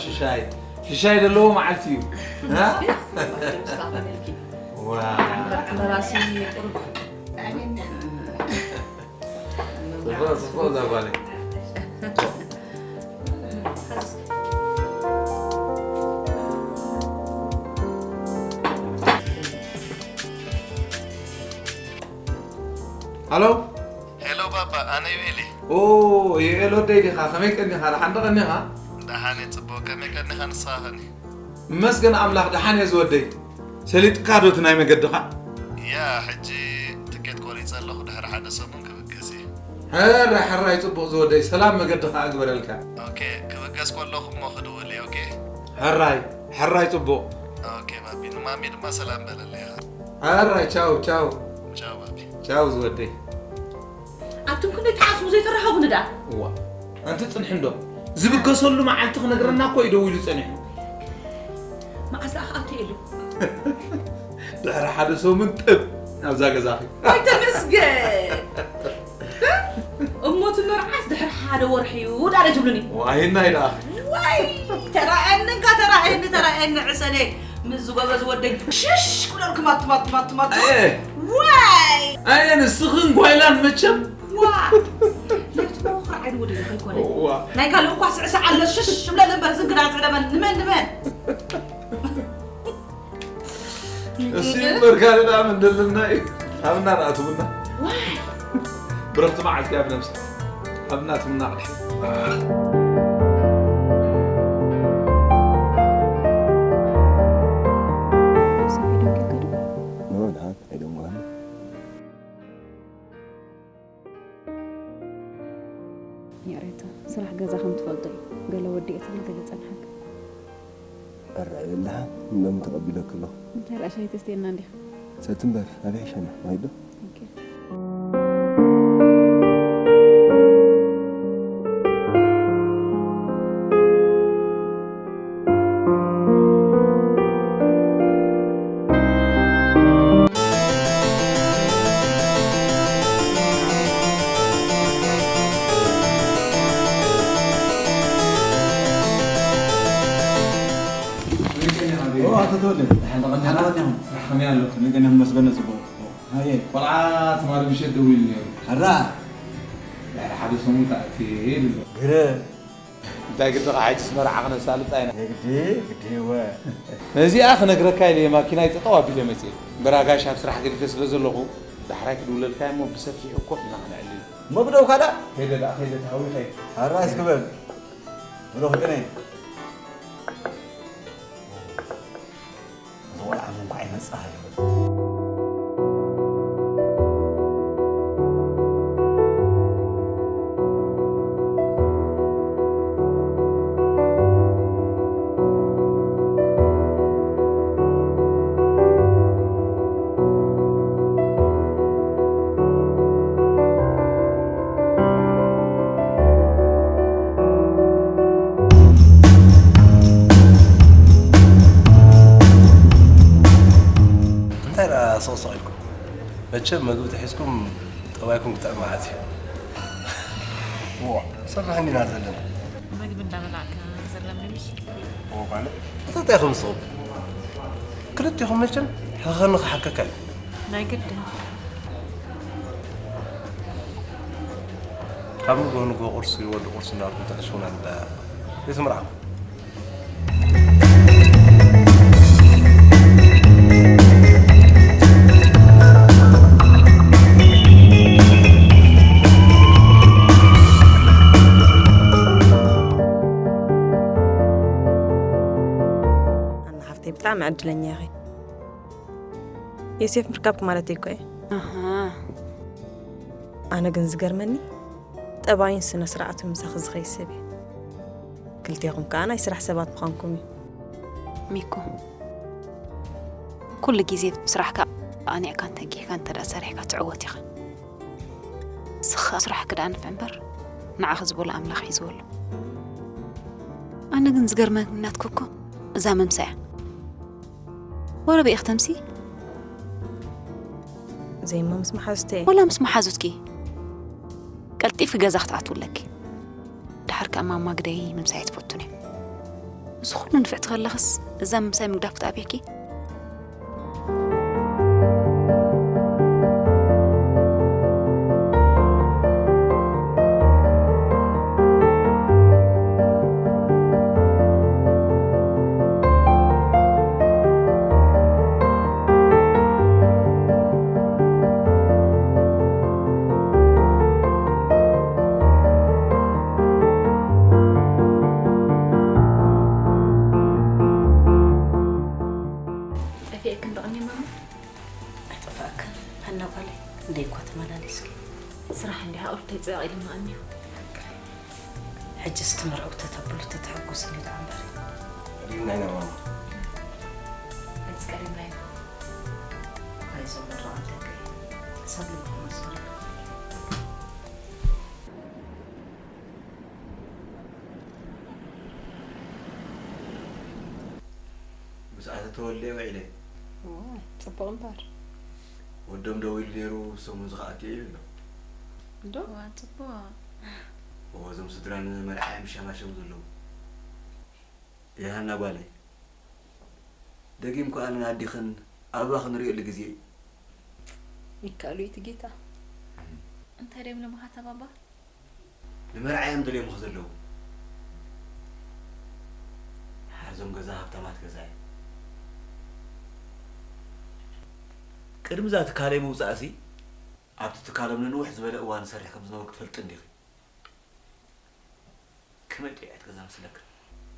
ሽሻይ ሽሻይ ዘለዎ መዓልቲ እዩ። ዋ። መራሲ ቁሩብ ጽቡቕ ጽቡቕ እዛ ጓለይ። ሃሎ። ሄሎ ባባ፣ ኣነ ዩኤል እየ። ኦ፣ ዩኤል ወደይ ዲኻ? ከመይ ቀኒኻ? ደሓን ዶ ቀኒኻ? ደሓን እየ፣ ጽቡቕ። ከመይ ቀኒኻ ንስኻ ኸኒ? እመስገን ኣምላኽ ደሓን እየ ዝወደይ። ሰሊጥካ ዶ እቲ ናይ መገድኻ? ያ፣ ሕጂ ትኬት ቆሪጸ ኣለኹ፣ ድሕሪ ሓደ ሰሙን ክብገስ እየ። ሕራይ ሕራይ ጽቡቕ ዝወደይ፣ ሰላም መገድኻ እግበረልካ። ኦኬ፣ ክብገስ ከለኹ እሞ ክድውል እየ። ኦኬ። ሕራይ ሕራይ ጽቡቕ። ኦኬ ባቢ፣ ንማሚ ድማ ሰላም በለለይ ኢኻ። ሕራይ ቻው ቻው። ቻው ባቢ። ቻው ዝወደይ። ኣቱም ክንደይ ትሓስቡ ዘይተራኸቡኒ ደኣ። እዋ ኣንቲ ጽንሒ እንዶ ዝብገሰሉ መዓልቲ ክነግረና እኮ እዩ ደው ኢሉ ጸኒሑ። መዓስ ደኣ ክኣቱ ኢሉ። ድሕሪ ሓደ ሰሙን ጥብ ናብዛ ገዛኺ። ወይ ተመስገን። እሞ እቲ መርዓስ ድሕሪ ሓደ ወርሒ እዩ ዳለ ትብሉኒ። ዋይና ኢዳ። ዋይ ተራእየኒ እንካ ተራእየኒ ተራእየኒ ዕሰለ ምስ ዝጎበዝ ወደይ ሽሽ ክብለልኩም ኣቱም ኣቱም ኣቱም ኣቱም። ዋይ ኣየ ንስኽን ጓይላን መቸም። ዋ ለይቲ መወኽር ዓይኒ ወደይ ከይኮነ። ዋ ናይ ካልእ እኳ ስዕስዕ ኣሎ ሽሽ ብለል እምበር ዝንግዳ ዝዕደመን ንመን ንመን። እሱ ይንበርካልና ምንድልና እዩ። ሃብና ንኣትውና። ብረኽቲ መዓልቲ ኣብ ነብሲ። ሃብና ትምና ቅድሒ። ይቕሬታ፣ ስራሕ ገዛ ከም ትፈልጦ እዩ። ገለ ወዲኤ ትብል ገለ ጸንሓካ። ኣረ ኣይበላሓ ሎሚ ተቐቢለኪ ኣለኹ። እንታይ ደኣ ሻሂ ተስትየና እንዲኻ? ሰቲ እምበር ኣበይ ሸና ማይ ዶ? ኣቶ ተወልደ፣ ደሓን ተቐኒኻ? ደሓን ተቐኒኹም? ስራሕ ከመይ ኣሎ? ከመይ ቀኒኹም? መስገነ ጽቡቕ። ሃየ። ቆልዓ ትማሊ ምሸት ደዊሉ ነይሩ። ሕራ። ድሕሪ ሓደ ሰሙን ክኣቲ እየ ኢሉ ኣሎ። ግረ። እንታይ ግድኻ ሕጂስ መርዓ ክነሳልጣ ኢና። ግዲ፣ ግዲ እወ። ነዚኣ ክነግረካ ኢለ እየ ማኪናይ ጠጠው ኣቢለ መፅየ። በራጋሽ ኣብ ስራሕ ገዲፈ ስለ ዘለኹ ዳሕራይ ክድውለልካ እየ እሞ ብሰፊሑ ኮፍ ኢልና ክነዕልል። መግደው ካዳ? ከይደ ደኣ ከይደ ተሃዊኸ። ሕራይ እስክበል። ብሩኽ ቅነ። እዚ ቆልዓ እዚ እንኳዕ ይመጽእ ሃለወ። እንታይ ደኣ ስቕስቕ ኢልኩም? መቸም መግቢ ተሒዝኩም ጠባይኩም ክጥዕም መዓት እዩ። እዋ፣ ሰራሕ እንዲና ዘለና። መግቢ እንዳበላዕካ ዘላ ምሽ እዎ ጓለ እንታይ እንታይ ኢኹም ንስኹም? ክልቲኹም መቸም ሕኸኒ ክሓከካ እዩ። ናይ ግድን ካብ ንግሆ ንግሆ ቁርሲ ወዲ ቁርሲ እናበልኩም ተዕሽውና እንዳ ዘይትምርዓው። ኣና ሓፍተይ ብጣዕሚ ዕድለኛ ኢኺ። ዮሴፍ ምርካብኪ ማለተይ እኮ እየ። ኣሃ። ኣነ ግን ዝገርመኒ ጠባዩን ስነ ስርዓቱን ምሳኺ ዝኸይድ ሰብ እዩ። ክልቴኹም ከኣ ናይ ስራሕ ሰባት ምዃንኩም እዩ። ሚኩ፣ ኩሉ ግዜ ብስራሕካ ኣቕኒዕካን ተጊህካን እንተ ደኣ ሰሪሕካ ትዕወት ኢኻ። ንስኻ ስራሕኪ ደኣ ንፍዕ እምበር ንዓኺ ዝበሎ ኣምላኽ ሒዝዎ ኣሎ። ኣነ ግን ዝገርመኒ ናትኪ እኮ እዛ መምሳ እያ። ወረ በይ ክተምሲ? ዘይሞ ምስ መሓዙተይ። ወላ ምስ መሓዙትኪ ቀልጢፍኪ ገዛ ክትኣትዊ ኣለኪ። ደሓር ከኣ ማማ ግደይ ምምሳይ ኣይትፈቱን እያ። እዚ ኩሉ ንፍዕቲ ከለኽስ እዛ ምሳይ ምግዳፍ ክትኣብየኪ? ጠፊእክን ዶ እኔ ማማ? ኣይጠፋእክን ሃና ጓለይ፣ ክንደይ እኳ ተመላሊስኪ። ስራሕ እንዲያ ኣውርተይ ጽዕቕ ኢሉና እኒሁ። ሕጅስ እቲ መርዓዊ ተተብሉ ተተሐጉስኒ ደኣ እምበር። ቀዲምና ኢና ማማ። ሕጅስ ቀዲምና ኢና። ኣይዞም መርዓዊ ደቂ ሰብ ልብኹም ኣስመረልኩም። ምስኣ ተተወልደ ውዒለ። እዋ፣ ጽቡቕ እምበር። ወዶም ደዊሉ ነይሩ፣ ሰሙን ዝኸኣት እየ ኢሉ ኣሎ። ዶ? እዋ፣ ጽቡቕ። እዎ፣ እዞም ስድራን መርዓያን ይሸማሸሙ ዘለዉ። የሃና ጓለይ፣ ደጊም ከኣ ንኣዲኽን ኣበባኽን ንርእየሉ ግዜ እዩ። ይከኣሉ እዩ እቲ ጌታ። እንታይ ደም ለምኻታ ባባ? ንመርዓ እዮም ደልዮምኺ ዘለዉ። ሓርዞም ገዛ ሃብታማት ገዛ እዩ። ቅድሚ እዛ ትካለይ ምውጻእሲ፣ ኣብቲ ትካሎም ንንውሕ ዝበለ እዋን እሰርሕ ከም ዝነበርኩ ትፈልጢ እንዲኺ። ከመይ ጥዑያት ገዛ መስለክን?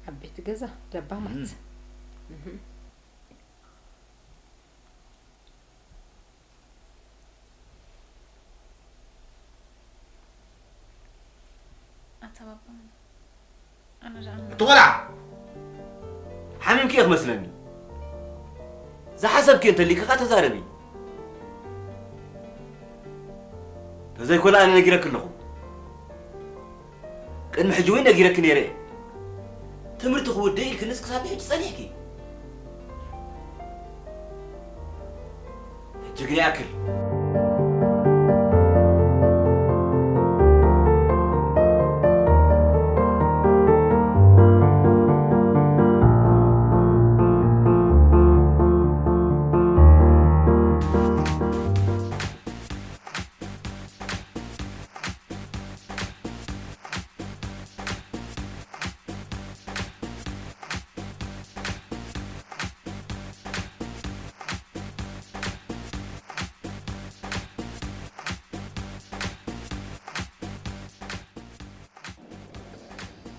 ዓበይቲ ገዛ፣ ለባማት። እም። እህ። ኣታ ባባ፣ ኣነ ደኣ እቲ ቆልዓ ሓሚምኪ እየ ክመስለኒ። ዝሓሰብኪ እንተሊካ ተዛረቢ። ተዘይኮነ ኣነ ነጊረኪ ኣለኹ። ቅድሚ ሕጂ እውን ነጊረኪ ነይረ እየ። ትምህርቲ ክውድእ ኢልክንስ ክሳብ ሕጂ ጸኒሕኪ። ሕጂ ግን ይኣክል።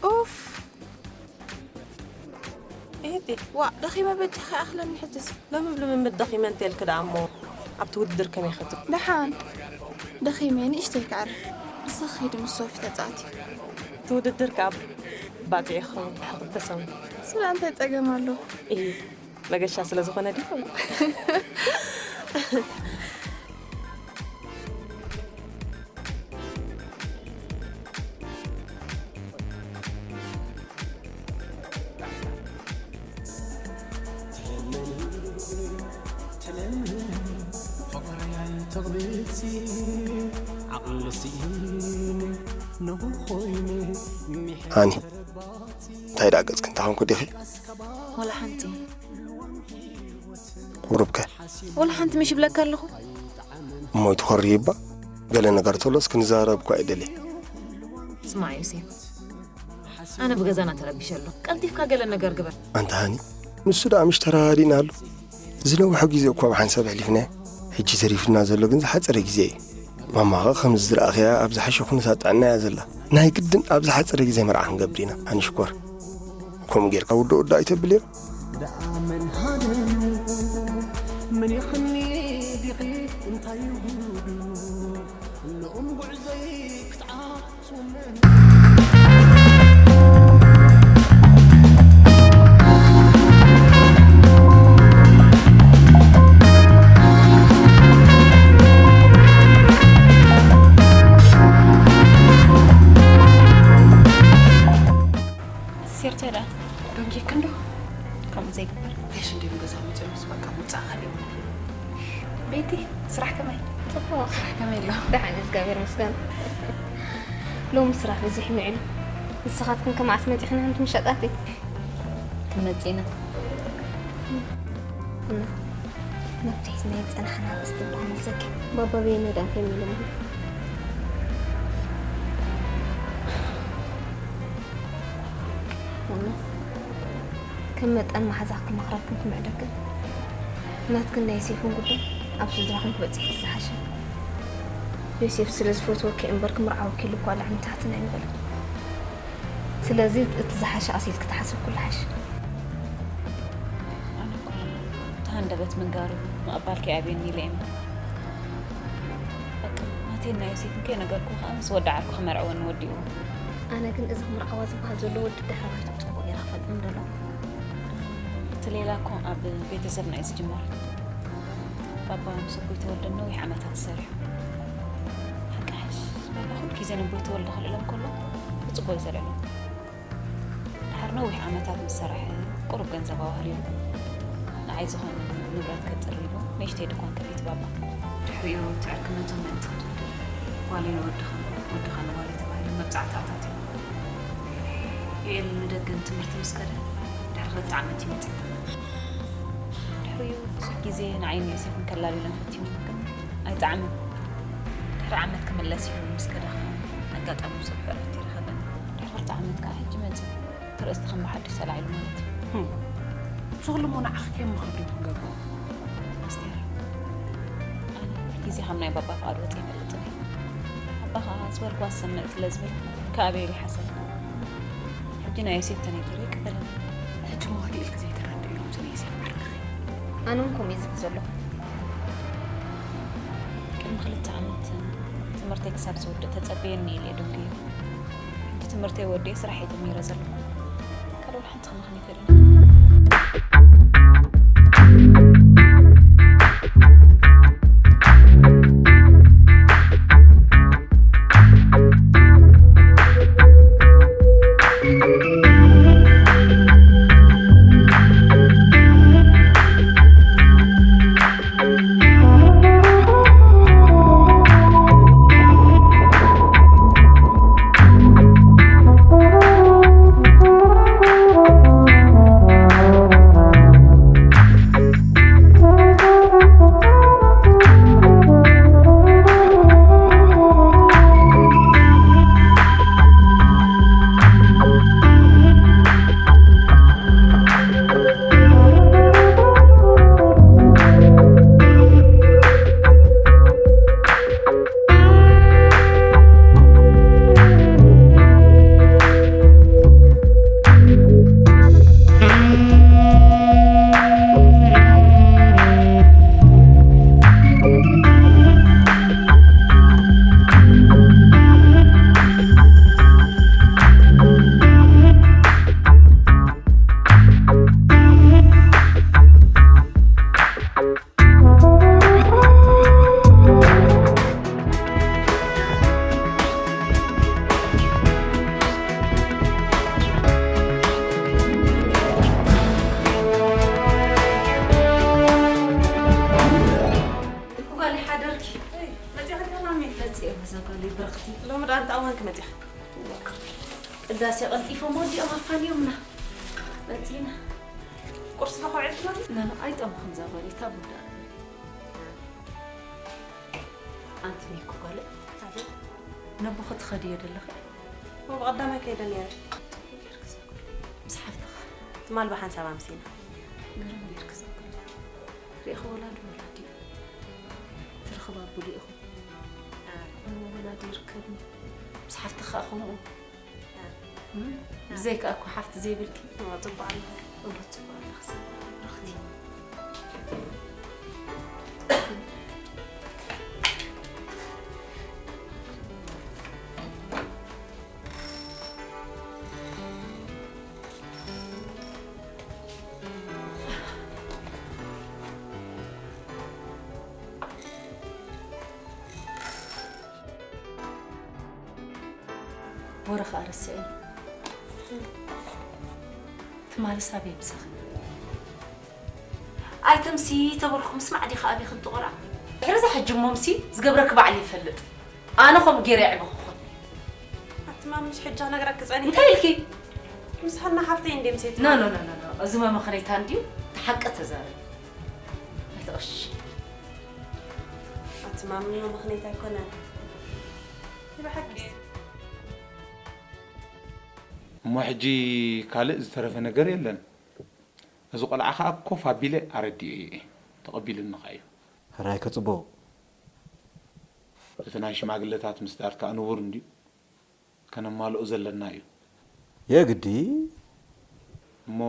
ኡፍ! ኤዲ፣ ዋእ፣ ደኺመ በጃኺ ኣኽለኒ ሕጅስ። ሎሚ ብልምምድ ደኺመ እንተልኪ ደኣ እሞ፣ ኣብቲ ውድድር ከመይ ኸትብ? ደሓን፣ ደኺመ ንእሽተይ ከዕርፍ። ንስኺ ኺዲ ምስ ሶፊ ተጻወቲ። እቲ ውድድር ከኣ ባጽዕ ይኸውን፣ ድሕሪ ክልተ ሰሙን። ስለ እንታይ ጸገም ኣሎ? እሂ፣ መገሻ ስለ ዝኾነ ድዩ? ሃኒ፣ እንታይ ደኣ ገጽኪ እንታይ ኾንኩ ዲኺ? ወላ ሓንቲ። ቁሩብከ? ወላ ሓንቲ ምሽ ይብለካ ኣለኹ። እሞ ይትኾሪ ይባ? ገለ ነገር ተሎስ ክንዛረብ እኳ እየ ደልየ። ስማዕ ዮሴፍ፣ ኣነ ብገዛና ተረቢሸ ኣለኹ። ቀልጢፍካ ገለ ነገር ግበር። ኣንታ ሃኒ፣ ንሱ ደኣ ምሽ ተረዳዲእና ኣሎ። ዝነውሐ ግዜ እኳ ብሓንሳብ ኣሕሊፍናዮ። ሕጂ ተሪፉና ዘሎ ግን ዝሓጸረ ግዜ እዩ። ማማኸ ከምዚ ዝረኣኽያ ኣብ ዝሓሸ ኩነታት ጥዕና እያ ዘላ። ናይ ግድን ኣብ ዝሓጸረ ግዜ መርዓ ክንገብር ኢና። ሃኒ ሽኮር፣ ከምኡ ጌርካ ውዳእ ውዳእ ኣይተብል እያ። ደኣ መን ሃደኑ? መን ይኽኒ ዲኺ? እንታይ እዩ ጉዱ? ልኡም ጉዕዞይ ክትዓጽው መን? ሴርተ ደኣ ደንጊ ክንዶ ከምኡ ዘይግበር። ጋሽ እንዲም ገዛ መፅኦም ምስ በቃ ምውፃእ ካልእ። ቤቲ፣ ስራሕ ከመይ? ጽቡቕ። ስራሕ ከመይ ኣሎ? ደሓን፣ እግዚኣብሔር ይመስገን። ሎሚ ስራሕ በዚሕ ምዕሉ። ንስኻትክን ከመዓስ መጺኽን ኣንቲ ምሸጣቲ? መጺና። እና መፍትሒ ናይ ጸናሕና እስቲ ብዓመል ዘኪ። ባባ በየነ ደኣ ከመይ ኢሎም? እና ከም መጠን መሓዛ ክመኽረክን ክምዕደክን፣ ናትክን ናይ ዮሴፍን ጉዳይ ኣብ ስድራኹም ክበጽሕ እቲ ዝሓሸ። ዮሴፍ ስለ ዝፈትወኪ እምበር ክምርዓወኪ ኢሉ እኳ ላዕምታትን ኣይምበለን። ስለዚ እቲ ዝሓሸ ኣሲልኪ ትሓስቢ ኩሉ ሓሽ። ኣነ እኮ እቲ ሃንደበት ምንጋሩ ምቕባልኪ ኣብየኒ ኢለ እየ እምበር። በቃ ናተይን ናይ ዮሴፍን ከይነገርኩ ከኣ ምስ ወዲ ዓርኩ ክመርዕወኒ ወዲእዎ። ኣነ ግን እዚ ክምርዓዋ ዝበሃል ዘሎ ወዲ ድሕሪ ባይትኡ ጽቡቕ ጌራ ክፈልጥ ምደለኹ። እቲ ሌላ እኮ ኣብ ቤተሰብና እዩ ዝጅመር። ባባ ምስ ኣቦይ ተወልደ ነዊሕ ዓመታት ሰሪሑ። ሓቂ ሓሽ ባባ ኩሉ ግዜ ንኣቦይ ተወልደ ከልዕሎም ከሎ ብጽቡቕ እዩ ዘልዕሎም። ድሓር ነዊሕ ዓመታት ምስ ሰረሐ ቁሩብ ገንዘብ ኣዋህልሉ። ንዓይ ዝኾነ ንብረት ከጽሪ ኢሉ ንእሽተይ ድኳን ከፊቱ ባባ። ድሕሪኡ ትዕርክነቶም ምእንቲ ክትውድእ ጓለይ ንወድኻ፣ ወድኻ ንጓለይ ተባሂሎም መብጻዕቲ ኣታትዮም። ዩኤል ንደገ ንትምህርቲ ምስ ከደ ድሕሪ ክልተ ዓመት እዩ መጺኡ። ድሕሪኡ ብዙሕ ግዜ ንዓይን ዮሴፍን ከላልዩና ፈቲኖም ግን ኣይጠዓመን። ድሕሪ ዓመት ክምለስ ኢሉ ምስ ከደ ኸኣ ኣጋጣሚ ምስ ኣቦይ ዕረፍቲ ረኸበኒ። ድሕሪ ክልተ ዓመት ከኣ ሕጂ መጺኡ። እቲ ርእስቲ ከም ብሓድሽ ተላዒሉ ማለት እዩ። ህም። እዚ ኩሉ እሞ ንዓኺ ከየማኽር ዶ ክንገብሮ? ኣስቴር፣ ኣነ ግዜ ካብ ናይ ባባ ፍቓድ ወጺ ኣይፈልጥን እየ። ኣባ ኸኣ ዝበልክዋ ዝሰምዕ ስለ ዝብል ከኣበየሉ ይሓሰብ። ሕጂ ናይ ዮሴፍ ተነጊሩ ይቀበለኒ። ሕጂ እሞ ክልኤልኪ ዘይተረድእ ኢሎም ስለ ዮሴፍ ዓርክኺ። ኣነ እውን ከምኡ እየ ዝብል ዘለኹ። ቅድሚ ክልተ ዓመት ትምህርተይ ክሳብ ዝውድእ ተጸበየኒ ኢለ እየ ደንጉየ። ሕጂ ትምህርተይ ወዲኤ ስራሕ እየ ጀሚረ ዘለኹ። ካልእ ወላ ሓንቲ ክመኽን ኣይክእልን። ጓለይ ሓደርኪ። መጺኣ ከላ መጺኣ እዛ ጓለይ ብርኽቲ። ሎሚ ደኣ እንታይ እዋንኪ መጺኣ? ቅዳሴ ቀልጢፎም ወዲኦም ኣፋንዮምና መጺና። ቁርሲ ዶ ከውዒልክና? ላ፣ ላ፣ ኣይጠምኹን እዛ ጓለይ፣ እታ ቡዳ። ኣንቲ ሚኩ ጓለይ፣ ኣቤት። ነቦኺ ትኸድዮ ደለኺ? እሞ ብቐዳማይ ከይደ ነይረ። ጽቡቕ ጌርኪ እዛ ጓለይ። ምስ ሓፍትኻ? ትማል ብሓንሳብ ኣምሲና። ግርም ጌርኪ እዛ ጓለይ። ርኢኺ ወላዲ ወላዲ እዩ። ትርኽብ ኣብሉ ኢኹም። እሞ ወላዲ ይርከብኒ። ምስ ሓፍትኻ ከምኡ። እም? ብዘይካ እኮ ሓፍቲ ዘይብልኪ። እዋ፣ ጽቡቕ ኣለኺ። እዋ፣ ጽቡቕ ኣለኺ፣ ሰብ ብርኽቲ። ወረ ኸኣ ረስዐኒ። ትማሊ ሳብ የምሳኺ። ኣይተምሲ ተበልኩ ምስማዕ ዲኻ ኣቢኽን ትቖልዓ? ድሕሪ እዛ ሕጂ እሞ ምሲ ዝገብረኪ ባዕሊ ይፈልጥ። ኣነ ከምኡ ገይረ የዕበኹኽን። ኣቲ ማምሽ ሕጃ ነግረኪ ጸኒሐ። እንታይ ኢልኪ? ምስ ሃና ሓፍተይ እንዴ ምሴት? ኖ፣ ኖ፣ ኖ፣ ኖ፣ ኖ። እዚ መመኽነይታ እንድዩ፣ እቲ ሓቂ ተዛረቢ። ኣይትቐሽሽ። ኣቲ ማሚ፣ መመኽነይታ ኣይኮነን። እቲ ብሓቂ። እሞ ሕጂ ካልእ ዝተረፈ ነገር የለን። እዚ ቆልዓ ኸኣ ኮፍ ኣቢለ ኣረዲኤ እየ። ተቐቢሉኒ ኸኣ እዩ። ሕራይ ከጽቡቕ። እቲ ናይ ሽማግለታት ምስዳድ ከኣ ንቡር እንድዩ። ከነማልኦ ዘለና እዩ። የግዲ። እሞ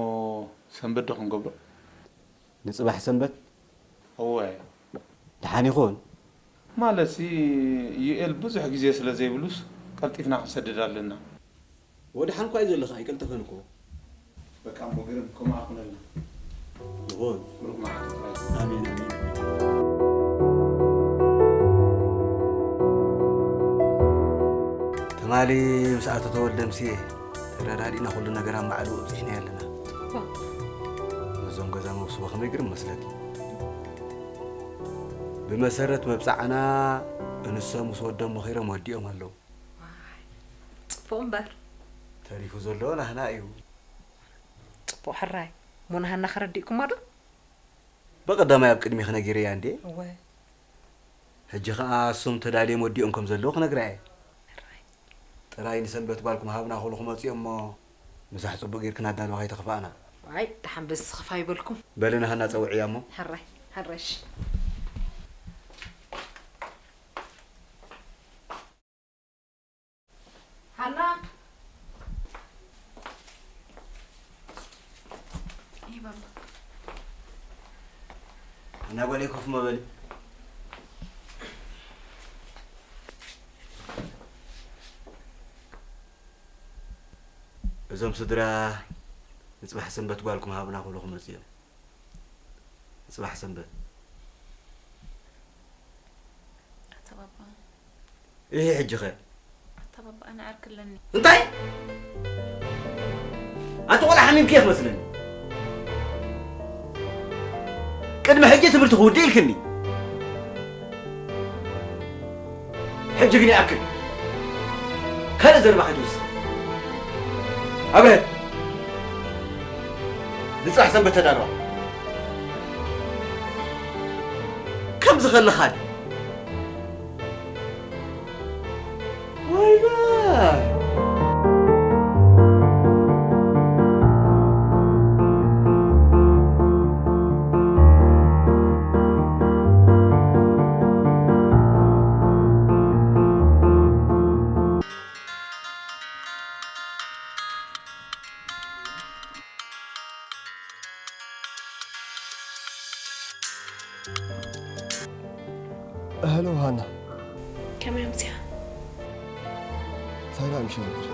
ሰንበት ዶ ክንገብሮ? ንጽባሕ ሰንበት? እወ። ደሓን ይኹን? ማለትሲ፣ ዩኤል ብዙሕ ግዜ ስለ ዘይብሉስ፣ ቀልጢፍና ክንሰድድ ኣለና። ወደሓን እኳ እዩ ዘለኻ፣ ኣይቀልጠፈን እኮ። በቃ እሞ ግርም፣ ከምኡ ኣኹነልና። ይኹን። ብሩኽ መዓልቲ ጥራይ። ኣሜን፣ ኣሜን። ትማሊ ምስ ኣቶ ተወልደ ምሴ ተረዳዲእና ኩሉ ነገር ኣብ ማዕልኡ ኣብጺሕናዮ ኣለና። እቶም ነዞም ገዛ መውስቦ ከመይ ግርም መስለኪ። ብመሰረት መብጻዕና፣ እንሶም ምስ ወዶም መኺሮም ወዲኦም ኣለዉ። ዋይ፣ ጽቡቕ እምበር። ተሪፉ ዘሎ ናህና እዩ። ጽቡቕ ሕራይ። እሞ ናህና ከረዲእኩማ ዶ? በቐዳማይ ኣብ ቅድሚኺ ነጊረያ እንዴ? እወ። ሕጂ ኸኣ እሶም ተዳልዮም ወዲኦም ከም ዘለዉ ክነግራ እየ። ሕራይ። ጥራይ ንሰንበት ጓልኩም ሃብና ክብሉ ክመጹ እዮም እሞ፣ ምሳሕ ጽቡቕ ጌርክን ኣዳልዋ ከይተኽፍኣና። ዋይ፣ ደሓን በዚ ዝኸፋ ይበልኩም። በሊ ናህና ጸውዕያ እሞ። ሕራይ፣ ሕራይ፣ እሺ። ሃና። ይህ ባባ። ሃና ጓለይ ኮፍ እሞ በሊ። እዞም ስድራ ንጽባሕ ሰንበት ጓልኩም ሃብና ክብሉ ክመጹ እዮም። ንጽባሕ ሰንበት። ኣታ ባባ። እሂ፣ ሕጂ ኸ? ኣታ ባባ፣ ኣነ ዓርኪ ኣለኒ። እንታይ? ኣቲ ቆልዓ ሓሚምኪ እየ ክመስለኒ። ቅድሚ ሕጂ ትምህርቲ ክውድእ ኢልክኒ። ሕጂ ግን ይኣክል። ካልእ ዘረባ ከይትውስኽ። ኣብርሀት፣ ንጽባሕ ሰንበት ተዳለዋ። ከምዚ ከለኻ ድዩ? ወይ ጋይ! ሄሎ ሃና። ከመይ ኣምሲኻ? ሰላም ሽግር።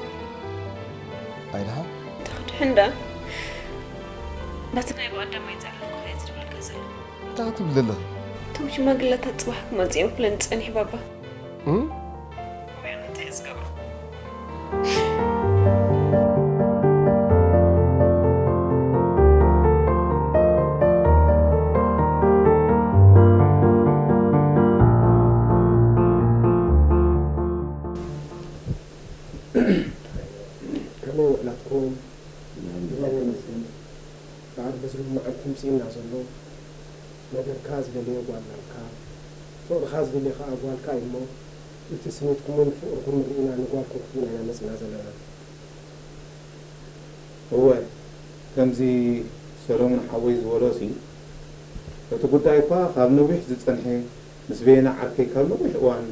ኣይልሃ? ተኽድሕን ደኣ። በቲ ናይ ብቐዳማይ ዝጸዓርኩኻ እየ ዝደውለልካ ዘለኹ። እንታይ ትብል ዘለኺ? እቶም ሽማግለታት ጽባሕ ክመጹ እዮም ክብለኒ ጸኒሑ ባባ። እም? ኣበይ ኣነ እንታይ እየ ዝገብሮ? ከመይ ውዕላትኩም? ብዓል በዚ ሎሚ መዓልቲ ምጺኡና ዘሎ ነገርካ ዝደለዮ ጓል ናትካ፣ ፍቕርኻ ዝደልዮ ከኣ ጓልካ እዩ እሞ፣ እቲ ስኒትኩምን ፍቕርኩምን ርኢና ንጓልኩም ክትህቡና ኢና መጺእና ዘለና። እወ፣ ከምዚ ሰሎሙን ሓወይ ዝበሎሲ፣ እቲ ጉዳይ እኳ ካብ ነዊሕ ዝጸንሐ፣ ምስ በየነ ዓርከይ ካብ ነዊሕ እዋን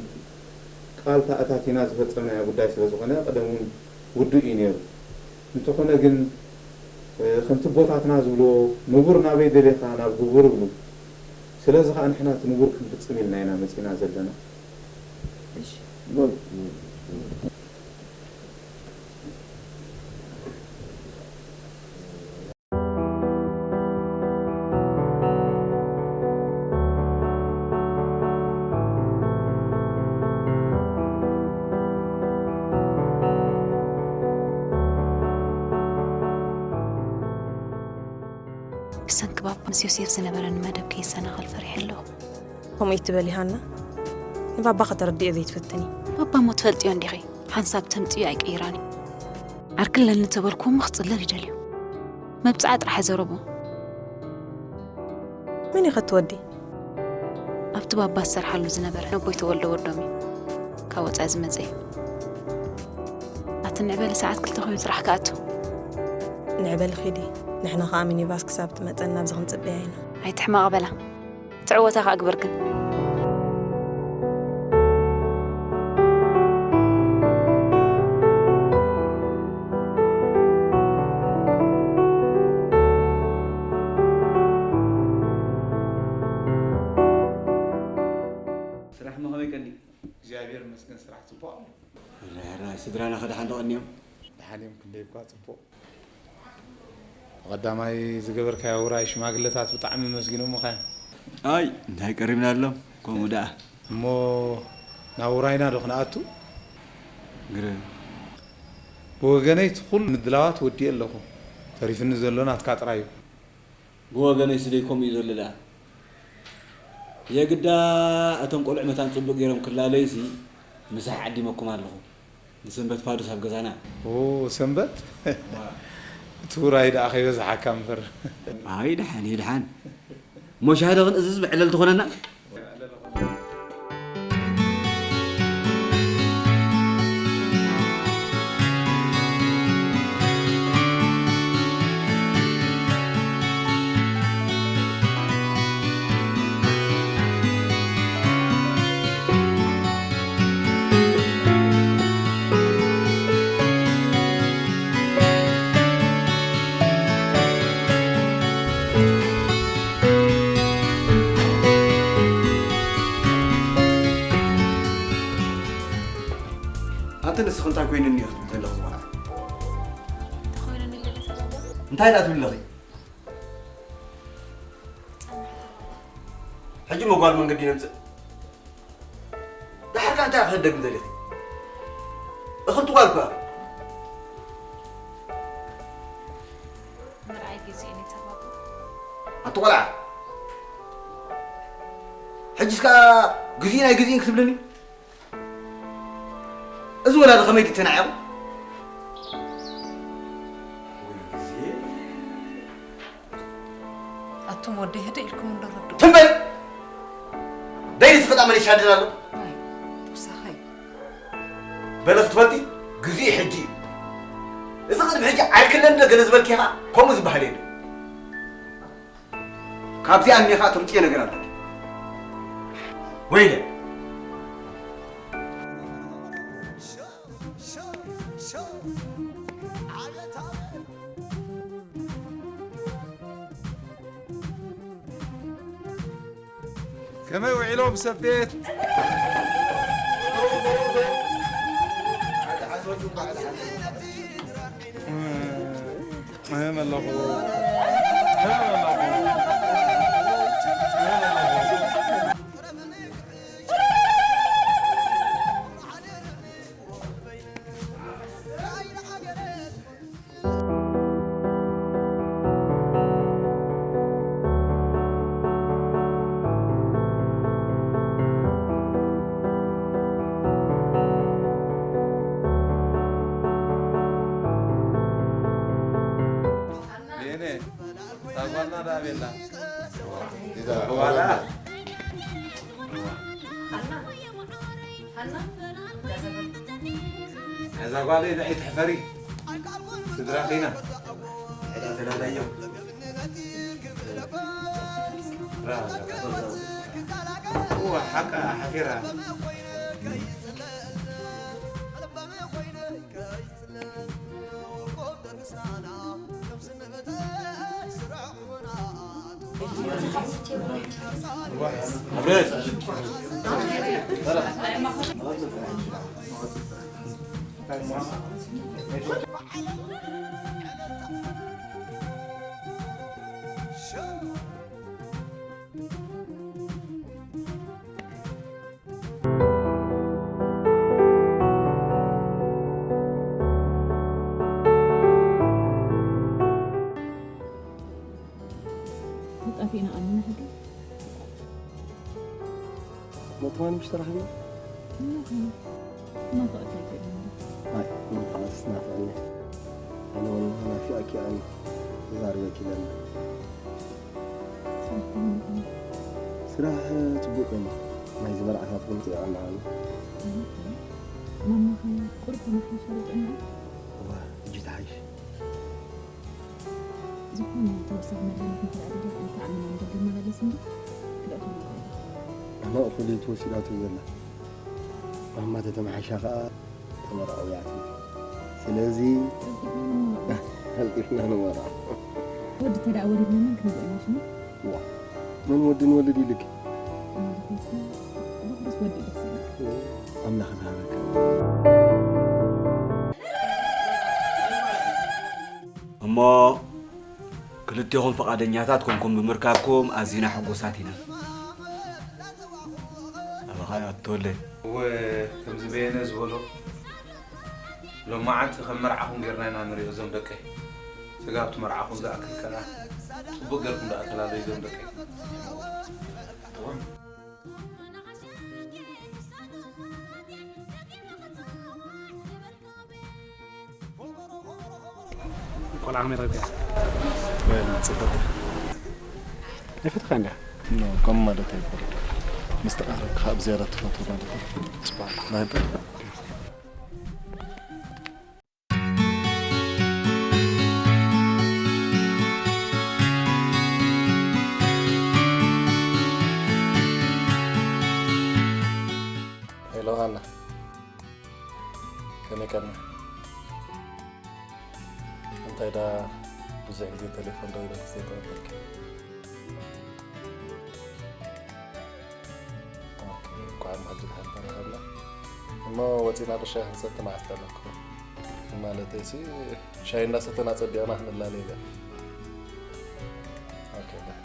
ቃል ተኣታቲና ዝፈጸምናዮ ጉዳይ ስለ ዝኾነ፣ ቀደም እውን ውዱእ እዩ ነይሩ። እንተኾነ ግን፣ እ፣ ከምቲ ኣቦታትና ዝብልዎ፣ ንቡር ናበይ ደሊኻ ናብ ግቡር ይብሉ። ስለዚ ኸኣ ንሕና እቲ ንቡር ክንፍጽም ኢልና ኢና መጺእና ዘለና። እሺ። ብሰንኪ ባባ ምስ ዮሴፍ ዝነበረኒ መደብ ከይሰናኸል ፈሪሐ ኣለኹ። ከምኡ ኣይትበሊ ሃና። ንባባ ከተረድዮ ዘይትፈትኒ። ባባ እሞ ትፈልጥዮ እንዲኺ፣ ሓንሳብ ተምጽዮ ኣይቅይራን እዩ። ዓርኪ ኣለኒ ተበልኩ እሞ ክጽለል ይደልዩ። መብጽዓ ጥራሕ ዘረቡ። መን እዩ ኸ እቲ ወዲ? ኣብቲ ባባ ዝሰርሓሉ ዝነበረ ነቦይ ተወልደ ወዶም እዩ። ካብ ወጻኢ ዝመጸ እዩ። ኣቲ ንዕበሊ ሰዓት ክልተ ኮይኑ ስራሕ ክኣቱ። ንዕበሊ ኺዲ፣ ንሕና ኸኣ ሚኒባስ ክሳብ ትመጸና ኣብዚ ክንጽበያ ኢና። ኣይትሕመቒ በላ። ትዕወታ ከኣ ግበርክን። ስራሕ መኸመይ ቀኒ? እግዚኣብሔር ይመስገን፣ ስራሕ ጽቡቕ ኣሎ። ራይ ስድራና ከ ደሓን ዶ ቀንዮም? ደሓን እዮም፣ ክንደይ እኳ ጽቡቕ። ቀዳማይ ዝገበርካዮ ውራይ ሽማግለታት ብጣዕሚ ኣመስጊኖምኻ እዮም። ኣይ፣ እንታይ ቀሪብና ኣሎም? ከምኡ ደኣ። እሞ ናብ ውራይና ዶ ክንኣቱ? ግረ። ብወገነይ እቲ ኩሉ ምድላዋት ወዲኤ ኣለኹ። ተሪፍኒ ዘሎ ናትካ ጥራይ እዩ። ብወገነይ ስደይ ከምኡ እዩ ዘሎ ደኣ። የግዳ እቶም ቆልዑ መታን ጽቡቕ ገይሮም ክላለዩሲ ምሳሕ ዓዲመኩም ኣለኹ። ንሰንበት ፋዱስ ኣብ ገዛና። ኦ፣ ሰንበት? እቲ ውራይ ደኣ ከይበዝሓካ እምበር። ኣይ፣ ደሓን እዩ፣ ደሓን። እሞ ሻሂ ዶ ክንእዝዝ ብዕለል ትኾነና? ኣንቲ ንስኺ እንታይ ኮይኑኒ ኢኺ ትብሊ ዘለኺ ቆልዓ? እንታይ ኮይኑኒ ኢለ ሰበብ? እንታይ ደኣ ትብሊ ኣለኺ? ሕጂ መጓል መንገዲ ነምጽእ። ደሓር ከኣ እንታይ ክትደግም ደሊኺ? እኽልቲ ጓል እኮ እያ። ምርኣይ ግዜ እዩ ተባብዑ። ኣቲ ቆልዓ፣ ሕጂስ ከኣ ግዜ ናይ ግዜን ክትብልኒ? እዚ ወላዲ ከመይ ድዩ ተናዒቑ? ወይ ግዜ። ኣቱም ወደይ ህድእ ኢልኩም እንዶ ረድኡ። ትም በል! ደይ ንስኺ ጣ መን ይሻድን ኣሎ? ኣይ፣ ተወሳኸ እዩ። በለ ክትፈልጢ፣ ግዜኡ ሕጂ እዩ። እዚ ቅድሚ ሕጂ ዓርኪ ኣለኒ ዶ ገለ ዝበልኪ ኢኻ? ከምኡ ዝበሃል የለን። ካብዚኣ እኒኻ ተምፅዮ ነገር ኣለኪ። ወይለ። ከመይ ውዒሎም ሰብ ቤት? እህም ኣለኹ። እህም ኣለኹ። እህም ኣለኹ። የኔ፣ ታጓና ዳቤላ። እዛ ዋላ። እዛ ጓለይ ንዒ ትሕፈሪ። ስድራ ኺና። ሕዳ ተላላዮም። ራ-፣ እዋ፣ ሓቃ ሓፊራ። ተጣፊእና ኣሚና ሕጂ። መጥማን ምሽ ተራኸብና? እናኸነ። እናኸእካ ይከይድ። ኣይ፣ ምንፋስ ናፍቐኒ። ኣነ እውን ናፊቐኪ ኣነ። ተዛሪበኪ ኣለና። ስራሕ ጽቡቕ ኮይኑ፣ ናይዚ መርዓታት እውን ጥዕና ኣሎ። ማማኸ ቁሩብ ተመሓይሻ ዶ ጥዕና? እዋ፣ ሕጂ ተሓይሽ። ዝኾነ ተወሳኺ መድሃኒት እንተ ደኣ ደሊኻ፣ እንታይ ዓመና ንገድል መላለስ እንዲ ክልእኹም ይኽእል። ኣነ እኹል እዩ ተወሲዳቶ ዘላ። ማማ ተተመሓይሻ ኸኣ ተመርዓው እያ ትብል። ስለዚ ቀልጢፍና ንመርዓ። ወዲ ተደኣ ወሊድና መን ክንርኢ ኢና ሽሙ? ዋ፣ መን ወዲ ንወልድ ኢልኪ? ማለተይሲ፣ ርሑስ ወዲ ደስ ይብል። ኣምላኽ ዝሃበካ። እሞ ክልቴኹም ፍቓደኛታት ኮንኩም ብምርካብኩም ኣዚና ሕጉሳት ኢና። ኣባኻ ኣቶ ወለይ። እወ፣ ከምዚ በየነ ዝበሎ፣ ሎማዓንቲ ከም መርዓኹም ጌርና ኢና ንሪኦ እዞም ደቀይ። ስጋብ እቲ መርዓኹም ዝኣክል ከኣ ጽቡቕ ጌርኩም ደኣ ተላለዩ እዞም ደቀይ። ቆልዓ ከመይ ረኺብካ? ወይ ጽብቕቲ። ኣይፈትኻ እንድያ? ኖ፣ ከም ማለት ኣይኮነን። ምስ ተቓረብካ ኣብ ዝያዳ ትፈትዎ ማለት እዩ። ጽቡቕ። ናይ በል። ሄሎ ሃና፣ ከመይ ቀና? እንታይ ዳ ብዙሕ ግዜ ቴሌፎን ደዊለኪ ዘይተቐበልኪ? ኦኬ፣ እንኳዕ ማዕድ ደሓን ተራኸብና። እሞ ወፂና ዶ ሻሂ ክንሰቲ መዓስ ጠለብኩ? ማለተይሲ ሻሂ እንዳሰተና ፀቢቕና ክንላለ ኢለ። ኦኬ፣ ባይ።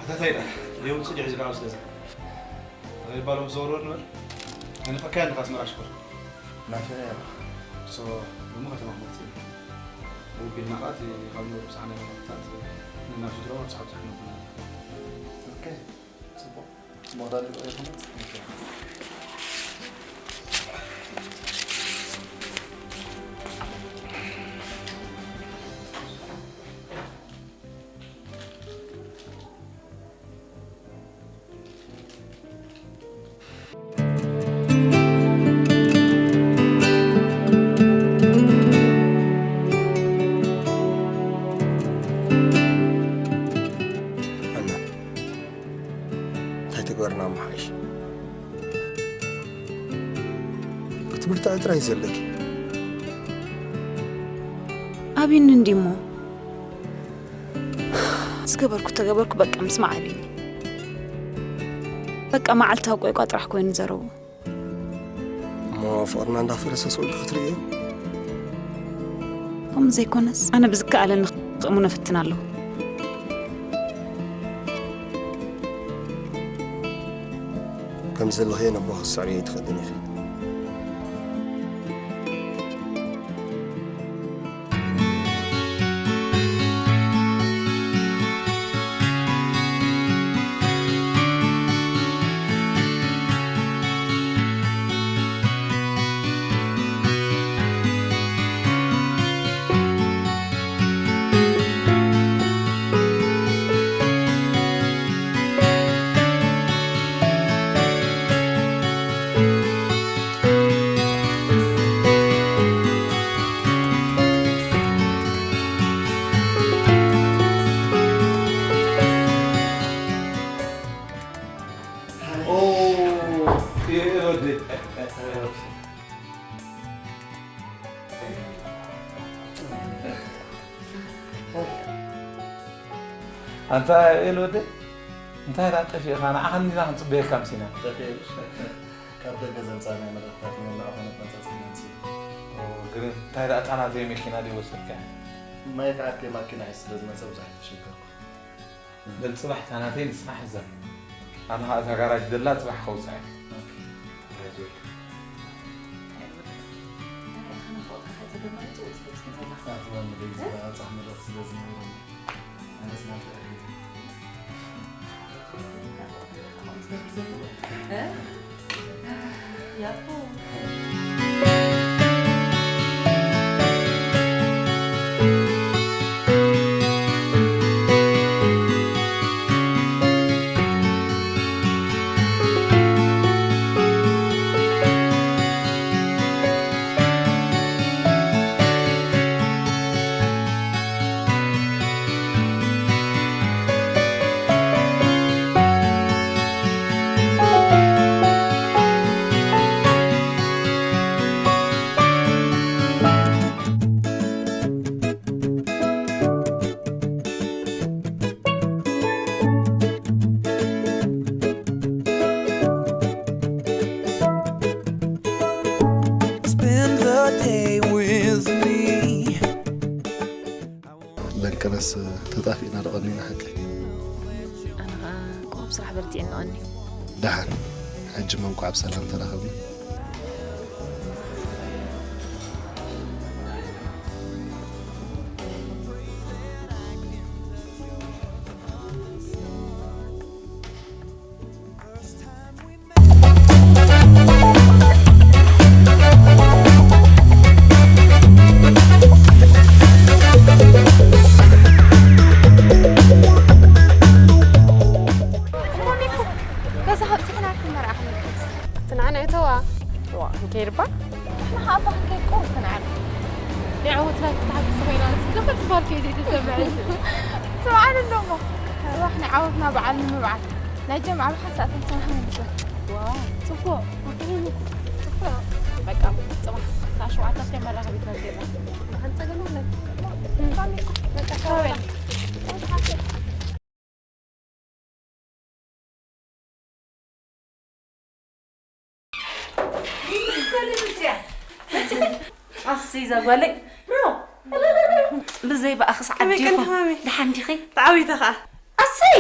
ኣታታይ ደኣ የውፅእ ድዩ ሒዝካ ኣብዚ ገዛ? ኣበይ ባሎም ዝዘውርወር ንበል። ኣይንፈካያን ኢኻ ኣስመራ ሽኮር። ናፈያ እያ። ሶ፣ ሎሚ ከተማ ክመጽእ እዩ። ውቢልና ኸኣ እቲ ካብ ንበሩ ብዝሓ ናይ መርዓታት ንናቱ ድሮ ኣብዝሓ ብዙሕ ነብና። ኦኬ፣ ጽቡቕ። ሞራል ይቕየር። ኦኬ። ኣላ፣ እንታይ ትግበርና ምሓይሽ? ክትምርታዒ ጥራይ ዘለኪ። ኣብዩኒ እንዲሞ። ዝገበርኩ ተገበርኩ፣ በቃ ምስማዕ ኣብዩኒ። በቃ መዓልታዊ ቆይቋ ጥራሕ ኮይኑ ዘረቡ። እሞ ፍቕርና እንዳፈረሰ ስቕ ኢልኪ ክትርእዮ? ከምኡ ዘይኮነስ፣ ኣነ ብዝከኣለኒ ክእሙን እፍትን ኣለኹ። ከም ዘለኽዮ ነቦ ክትስዕሪ ኣይትኽእልን ኢኺ። ወዲ። ኣንታ ኤል ወዲ፣ እንታይ ደኣ ጠፊእኻ? ንዓኻ እንዲና ክንጽበየካ ኣምሲና። ጠፊኤልሽ? ካብ ደገ ዘምጻእናዮ መልእኽትታት ንመላእ ኮነ መጻጽኢና ኣምሲሉ። ኦ፣ ግርም። እንታይ ደኣ እታ ናተይ መኪና ድዩ ወሰድካያ? ማይ ክኣትየ ማኪና ሒዙ ስለ ዝመጸ ብዙሕ ኣይተሸገርኩ። በል ጽባሕ እታ ናተይ ንስኻ ሕዛ። ኣነ ኸኣ እታ ጋራጅ ደላ ጽባሕ ከውጽኣ እየ። ኦኬ። ራይዞ። ኣትማን ንበይዝ በዓል ጻሕ መድረኽ ስለ ዝነበረኒ። ኣነስ ናብታ እግሪ። እ? ያፖ። Spend the day with me. ለንቀነስ ተጣፊእና ዶ ቀኒና ሓቂ? ኣነ ኸኣ ቁሩብ ስራሕ በርቲዐ እቐኒ። ደሓን፣ ሕጂ እሞ እንቋዕ ብሰላም ተራኸብና። ገዛ ኣብፂሕና ክንመርዓ ክንከስ። ትንዓና እተዋ። ዋ፣ ንከይድ እባ። ንሕና ኸዓ እባ ክንከይድ ቁሩብ ትንዓና። ናይ ዓወትና ክትሓግዝ ኮይና፣ ንስ ገፈት ባልከ እዩ ዘይተሰምዐኒ። ስምዓኒ እንዶ እሞ። ጽባሕ ናይ ዓወትና በዓል ንምብዓል። ናይ ጀምዓ ብሓንሳእ ተምሳሕ ንልሶ። ዋው፣ ጽቡቕ። ጽቡቕ። በቃ፣ ጽባሕ ሰዓት ሸውዓተ እስከ መራኸቢት መርጌታ። ብሓንጸገና ኣለና። በቃ፣ ሰላም። ኣሰይ፣ እዛ ጓለይ። ብሮ። ብዘይ ብኣኽስ ዓዲ ከመይ ቀኒኺ ይኹን። ማሚ? ደሓን ዲኺ? ተዓዊተ ኸኣ። ኣሰይ!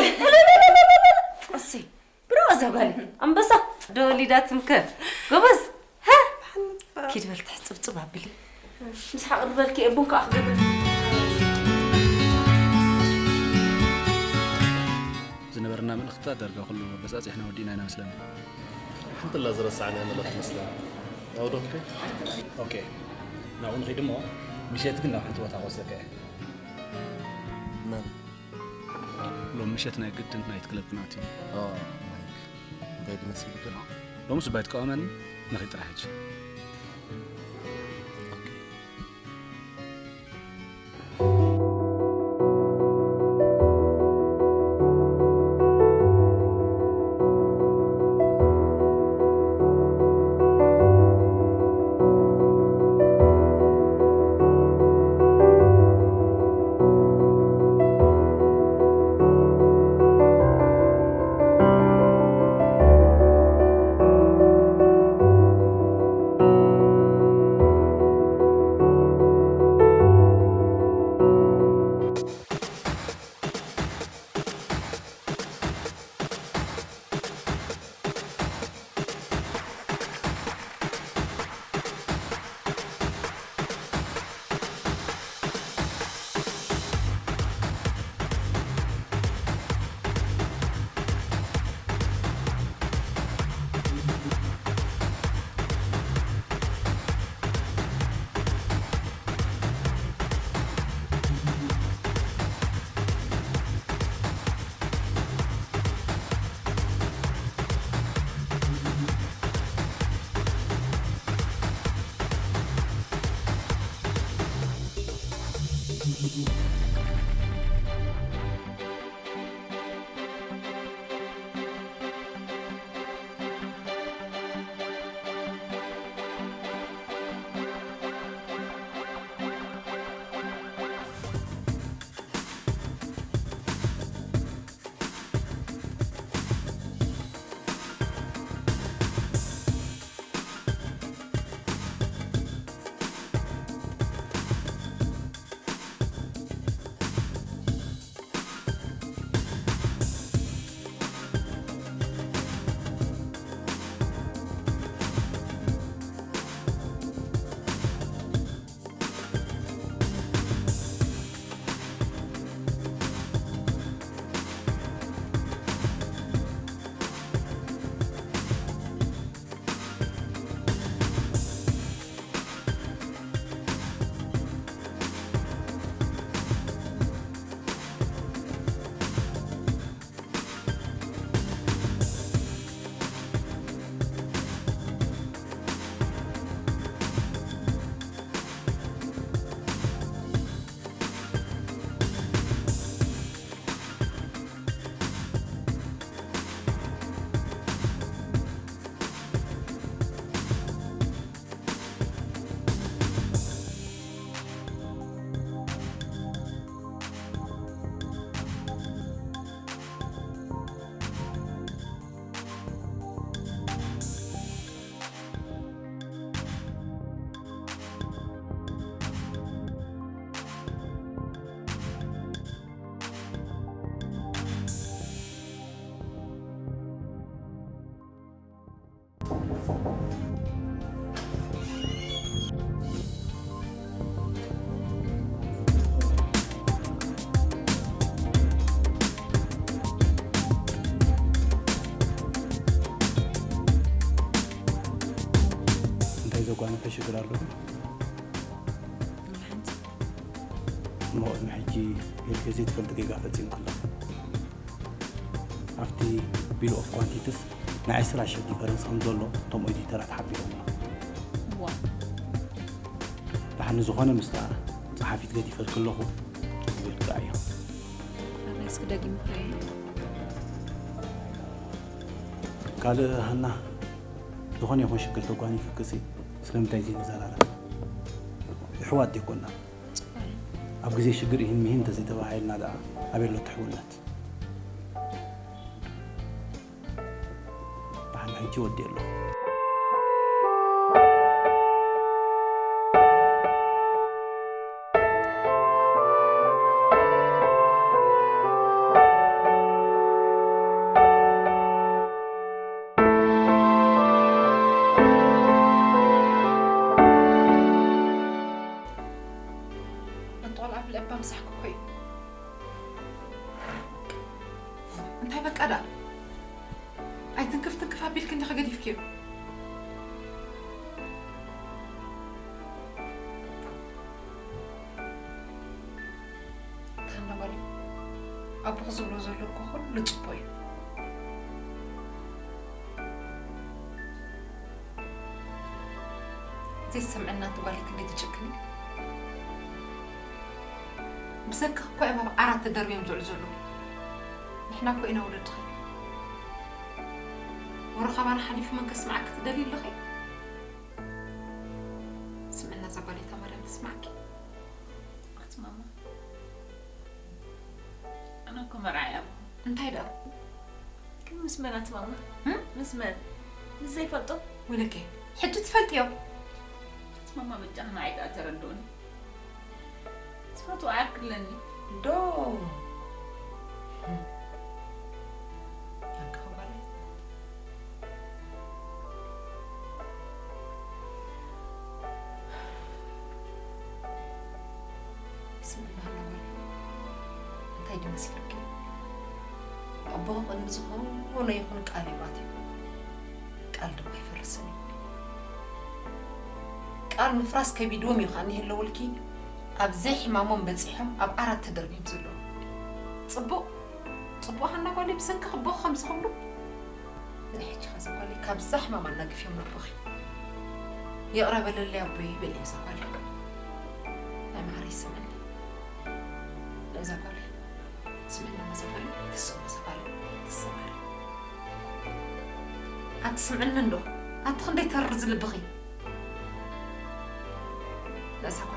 ኣሰይ! ብሮ፣ እዛ ጓለይ። ኣንበሳ። ዶ ወሊዳ ትምከር። ጎበዝ። ሃ? ኪድ በል ትሕጽብጽብ ኣብሊ። ምስ ሓቕር በልኪ እየ ቡን ከኣ ክገብር። ዝነበረና መልእኽትታት ዳርጋ ኩሉ በጻጺሕና ወዲእና ኢና መስለኒ። ሓንቲ ኣላ ዝረሳዕናያ መልእኽቲ መስለኒ። ናብኡ ዶ ክትከድ? ኦኬ። ናብኡ ንኸይድ እሞ፣ ምሸት ግን ናብ ሓንቲ ቦታ ክወስደካ እየ። መን? ሎም ምሸት ናይ ግድን ናይት ክለብ ክንኣቱ ኢና። ኦ፣ ማይክ። እንታይ ድመሲሉ ግን? ሎምስ እባ ኣይትቃወመኒ፣ ንኸይድ ጥራሕ ሕጂ። ኦኬ። እንታይ ዘጓነፈ ሽግር ኣሎ? እሞ ቅድሚ ሕጂ ኢልኪ ዘይትፈልጢ ጌጋ ፈጺምኪ ኣለኺ። ኣብቲ ቢል ኦፍ ኳንቲቲስ ናይ ዕስራ ሽሕ ዲፈረንስ ከም ዘሎ እቶም ኦዲተራት ሓቢሮምና። ዋ። ደሓን ንዝኾነ ምስታ ጸሓፊት ገዲፈልኪ ኣለኹ። ክብል ከኣ እያ። ኣረ እስኪ ደጊምካዮ። ካልእ ሃና፣ ዝኾነ ይኹን ሽግር ተጓኒፉክሲ ስለምንታይ ዘይንዘራረብ? ኣሕዋት ዲኮና? ኣብ ግዜ ሽግር ኢሂን ምሂን እንተዘይተባሃሂልና ደኣ ኣበይ ኣሎ እቲ ሕውነት? ብሓን ሕጂ ወዲእ ኣለኹ። ኣንተ ቆልዓ ብለባ ምሳሕኩ እኮ እዩ። እንታይ በቃ ደኣ? ኣይትንክፍ ትንክፍ ኣቢልኪ እንዲኺ ገዲፍክዮ። ታንዳ ጓለይ፣ ኣቦኺ ዝብሎ ዘሎ እኮ ኩሉ ጽቡቕ እዩ። ዘይሰምዐና እቲ ጓለይ ክንደይ ትጭክን። ብሰንክኺ እኮ እዮም ኣብ ዓራት ተደርብዮም ዝውዕሉ ዘለዉ። ንሕና እኮ ኢና ወለድኺ። ወረ ካባና ሓሊፉ መን ከስምዓኪ ትደልዪ ኣለኺ? ስምዕና እዛ ጓለይ፣ እታ ማርያም ተስምዓኪ። ኣቲ ማማ፣ ኣነ እኮ መርዓይ ኣለኹ። እንታይ ደኣ? ግን ምስ መን ኣቲ ማማ? እም? ምስ መን? ምስ ዘይፈልጦ? ወይለከ፣ ሕጂ ትፈልጥዮ። ኣቲ ማማ፣ በጃኺ ንዓይ ደኣ ተረድኡኒ። ትፈትዎ ዓርኪ ኣለኒ። ዶ? እም። ኣንካ ጓለይ። ስምዒ ባህልና ጓል፣ እንታይ ድዩ መሲሉኪ? ኣቦኺ ቅድሚ ዝኾነ ይኹን ቃል እዩ ኣትዩ። ቃል ድማ ኣይፈርስን እዩ። ቃል ምፍራስ ከቢድዎም እዩ ከኣ እኒሀለውልኪ። ኣብ ዘይሕማሞም በጺሖም ኣብ ዓራት ተደርብዮም ዘለዉ። ጽቡቕ፣ ጽቡቕ ሃና ጓለይ፣ ብሰንኪ ኣቦኺ ከምዚ ክብሉ። ናይ ሕጂ ኸዚ ጓለይ ካብዛ ሕማም ኣናግፍዮም ነቦኺ። ይቕረ በለለይ ኣቦይ በልዮ እዛ ጓለይ። ናይ መዓረይ ስምዕኒ። ነዛ ጓለይ ስምዕኒ ነዛ ጓለይ ትስምዖ እዛ ጓለይ ትስምዓኒ። ኣቲ ስምዕኒ እንዶ ኣቲ ክንደይ ተርር ዝልብኺ። ነዛ ጓለይ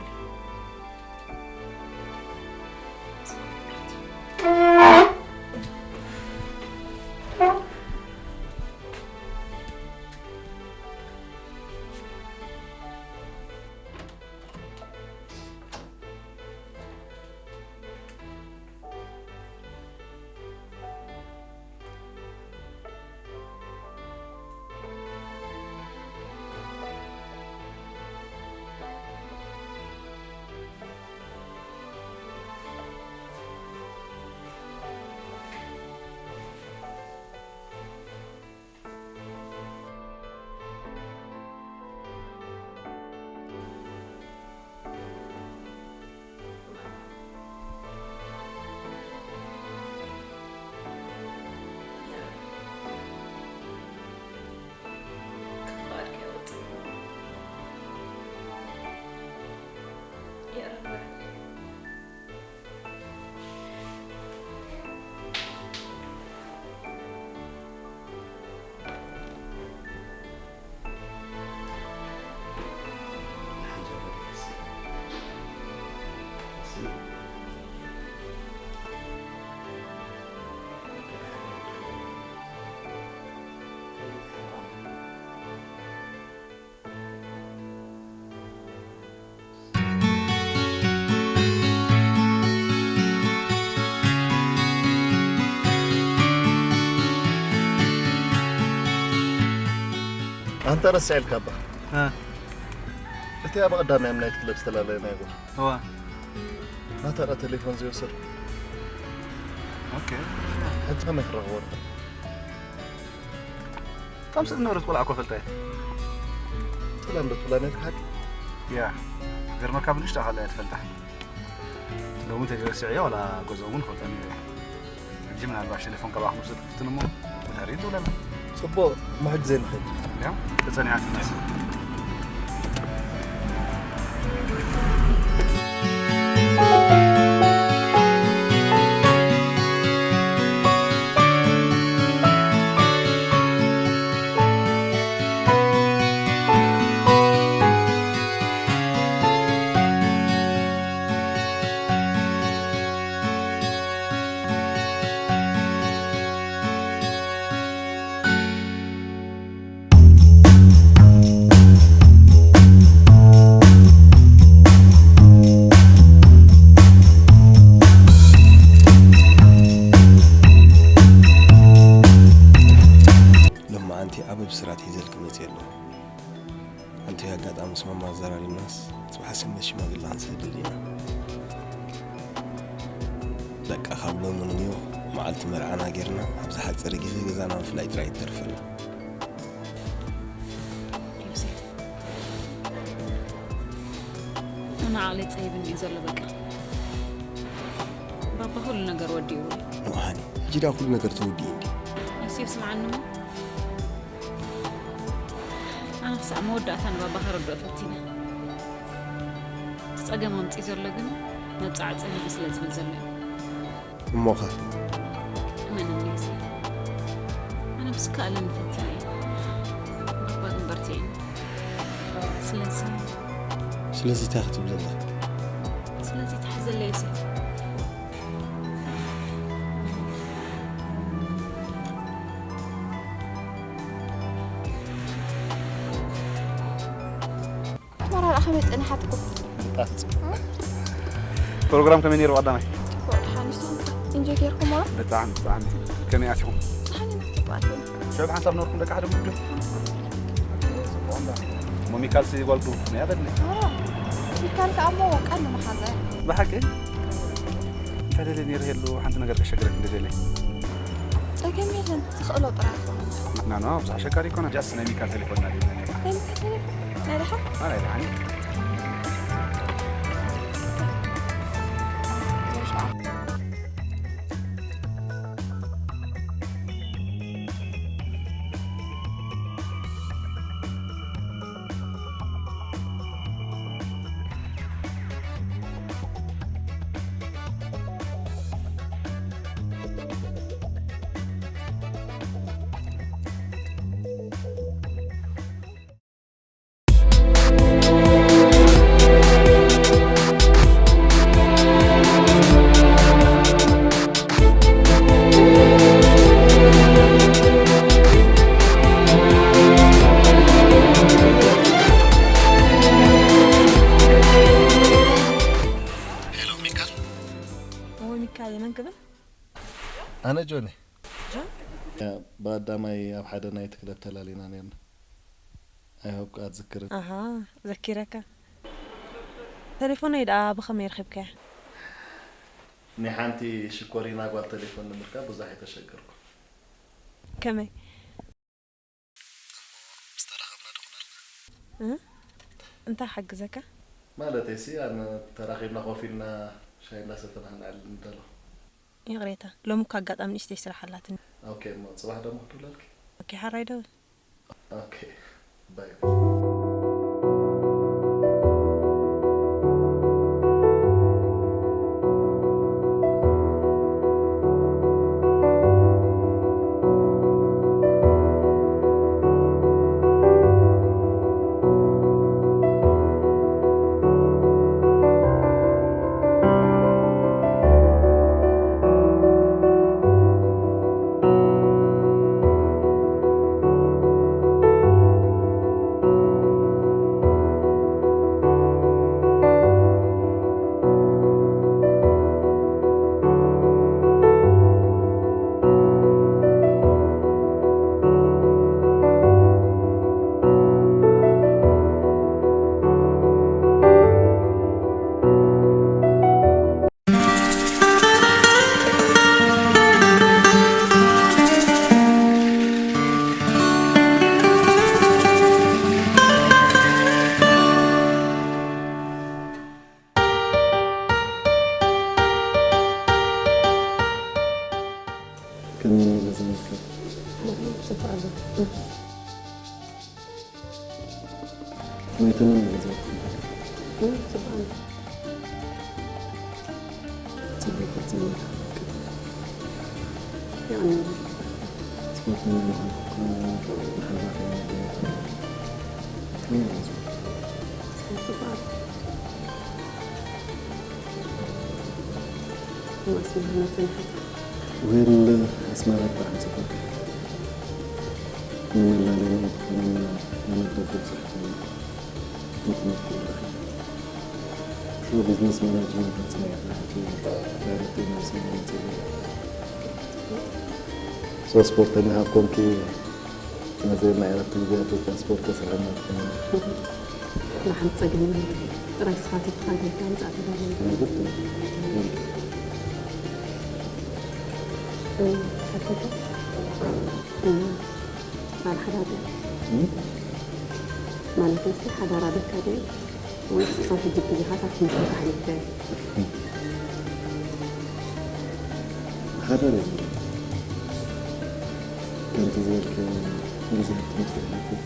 ኣንተ ረስዐልካ እባ። እ። እቲ ኣብ ቀዳማይ ኣብ ናይት ክለብ ዝተላለየናዮ ቦታ። እዋ። ናታ ደኣ ቴሌፎን ዘይወሰድኩ። ኦኬ። ሕጂ ከመይ ክረኽቦ? ከም ስእሊ ንብረት ቆልዓ እኮ ፈልጣ እየ። ሰላም ዶ ትብላ ነርካ ሓቂ? ያ። ገርመካ ብንእሽቶ ኣኻሊ እያ ትፈልጣ። ሎሚ እንተዘይረሲዐዮ ዋላ ገዝኦም እውን እፈልጦ ነይረ እየ። ሕጂ ምናልባሽ ቴሌፎን ካባኹም ዝሰድ ክፍትን እሞ መድሃሪት ትብለና። ጽቡቕ፣ መሕግዘ ንኽእል። ያ፣ ተጸኒሓ ትመጽእ። ሎማዓንቲ ዓቢ ብስራት ሒዘልኪ መጺአ ኣለኹ። ሓንቲ ኣጋጣሚ ምስ ማማ ኣዘራሪብናስ፣ ጽባሕ ሰንበት ሽማግለ ክንሰድድ ኢና። በቃ፣ ካብ ሎሚ ንንዮ መዓልቲ መርዓና ጌርና፣ ኣብ ዝሓጸረ ግዜ ገዛና ምፍላይ ጥራይ ይተርፈና። ዮሴፍ፣ ኣነ ዓቕለይ ጸቢብኒ እዩ ዘሎ በቃ። ባባ ኩሉ ነገር ወዲእዎ እዩ። ኖ ሃኒ፣ ሕጂ ደኣ ኩሉ ነገር ተወዲኡ እንድዩ። ዮሴፍ፣ ስምዓኒ እሞ። ኣነ ክሳዕ መወዳእታ ንባባ ከረድኦ ፈቲነ። እቲ ጸገም ኣምጺኡ ዘሎ ግን መብጽዓ ጸኒሑ ስለ ዝብል ዘሎ እዩ። እሞኸ? እመነኒ ዮሴፍ፣ ኣነ ብዝከኣለኒ ፈቲነ እየ። ባባ ግን በርቲዕኒ። ስለዚ ስለዚ እንታይ ክትብለና? ስለዚ ተሓዘለይ ዮሴፍ። ኣስመራ ደኣ ከመይ ጸኒሓትኩም? ብጣዕሚ ጽቡቕ። ፕሮግራም ከመይ ነይሩ ቀዳማይ? ጽቡቕ፣ ደሓን እዩ። ንስኹም ከ ኢንጆይ ጌርኩሞ? ብጣዕሚ፣ ብጣዕሚ። ከመይ ኣትኹም? ደሓን ኢና፣ ጽቡቕ ኣቲና። ሰብ ሓንሳብ ነበርኩም ደቂ ሓደ ጉጅለ? ጽቡቕ እምበር። እሞ ሚካልሲ ጓል ብሩኽ ነያ በድኒ። ኣዎ። ሚካል ከኣ እሞ ቀንዲ መሓዛ እያ። ብሓቂ? እንተደልየ ነይረ የሉ ሓንቲ ነገር ከሸግረክ እንደደልየ። ጸገም የለን፣ ዝኽእሎ ጥራይ ክኸውን። ናና፣ ብዙሕ ኣሸጋሪ ይኮነ። ጃስ ናይ ሚካል ቴሌፎን ናዲ ናይ ሚካል ቴሌፎን? ናይ ደሓን? አ፣ ናይ ደሓን። ሄሎ ሚካል። ወይ ሚካል፣ መን ክብል? ኣነ ጆኒ። ጆን? ያ፣ ብቐዳማይ ኣብ ሓደ ናይት ክለብ ተላሊና ነርና። I hope ከኣ ትዝክርን። ኣሃ፣ ዘኪረካ። ተሌፎነይ ደኣ ብኸመይ ረኺብካያ? ናይ ሓንቲ ሽኮሪና ጓል ተሌፎን ንምርካብ ብዙሕ ኣይተሸገርኩን። ከመይ? ምስ ተራኸብና ዶ ኾን ኣለና? እ? እንታይ ሓግዘካ? ማለተይሲ፣ ኣነ ተራኺብና ኮፍ ኢልና ሻሂ እንዳሰተና ክንዕልል ንዳሎ። ይቕሬታ፣ ሎሚ እኮ ኣጋጣሚ ንእሽተይ ስራሕ ኣላትኒ። ኦኬ፣ እሞ ጽባሕ ደሞ ክድውለልኪ? ኦኬ፣ ሓራይ ደውል። ኦኬ፣ ባይ። መይትንን ገዛኩም። ጽቡቅ። ጽቡቅ። ጽቡቅ። ወይል ኣስመራ ብጣዕሚ ጽቡቅ። ንመላለይ ንመበገ ብዙሕ ንትምህርቲ ይረኽብ። ቢዝነስ ማናጅመንት ጽንዓት ናሕቲ ዳይሬክተር ቢዝነስ ማናጅመንት። ሶ ስፖርተኛ ሃብ ኮንኪ ነዚ ናይ ዕረፍቲ ግዜያት ስፖርት ተሰለመት። ንሓንቲ ጸገም ጥራይ ስኻ ተተኻጊርካ ምጻእ ተጋደልካ። ሓደጋ ማል ሓዳር ድዩ? ማለት ንሲ ሓዳር ኣበካ ድዩ? ወይስ ክሳብ ሕጂ ግዜኻ ሳብ ትምህርቲ ተሓሊፍካዮ? ሓዳር የለን። ከምቲ ዝበልካዮ ግዜ ትምህርቲ የለን።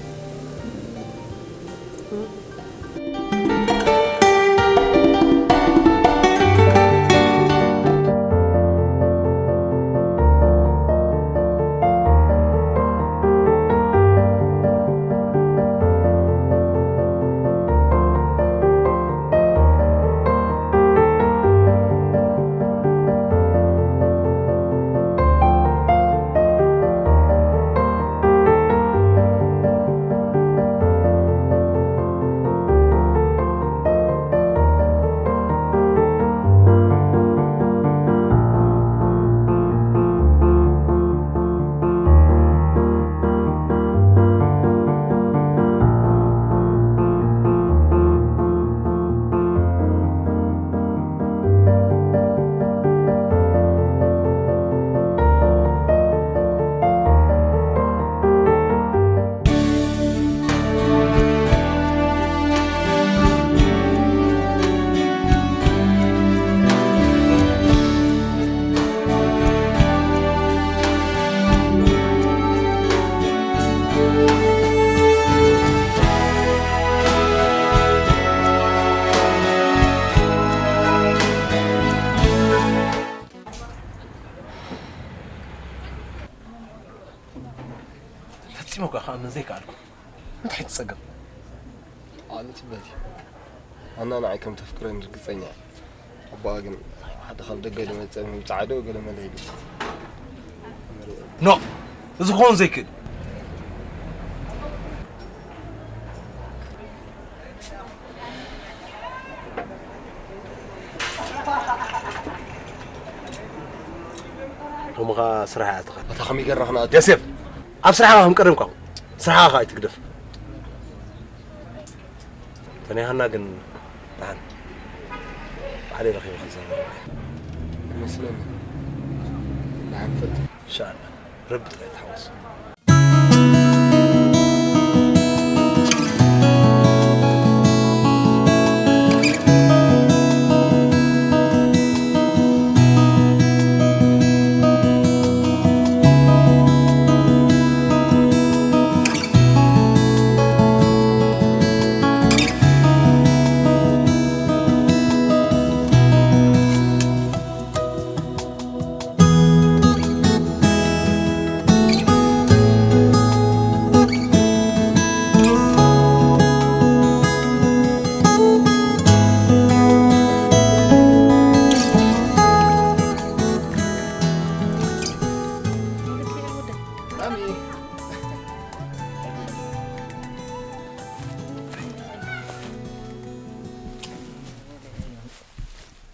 ፈጺሙ እኳ ክኣምን ዘይከኣልኩ። እንታይ ትጸገም? ኣሉት በል። ኣና ንዓይ ከም ተፍቅረኒ ርግጸኛ እየ። ኣቦኣ ግን ሓደ ካብ ደገ ዝመጸ ምብጻዓ ዶ ገለ መለ ኢሉ። ኖ! እዚ ክኸውን ዘይክእል። ሎሚ ኸኣ ስራሕ እያ ትኸድ። ኣታ ከመይ ጌርና ክንኣቱ? ዮሴፍ፣ ኣብ ስራሕኻ ከም ቀደምካ ኩን። ስራሕኻ ኸኣ ኣይትግደፍ። ተኒሃና ግን ደሓን ባዕለይ ረኺበ ክዛረብ ይመስለኒ። ደሓን ፈጥ። ኢንሻኣላህ። ረቢ ጥራይ ተሓወስ።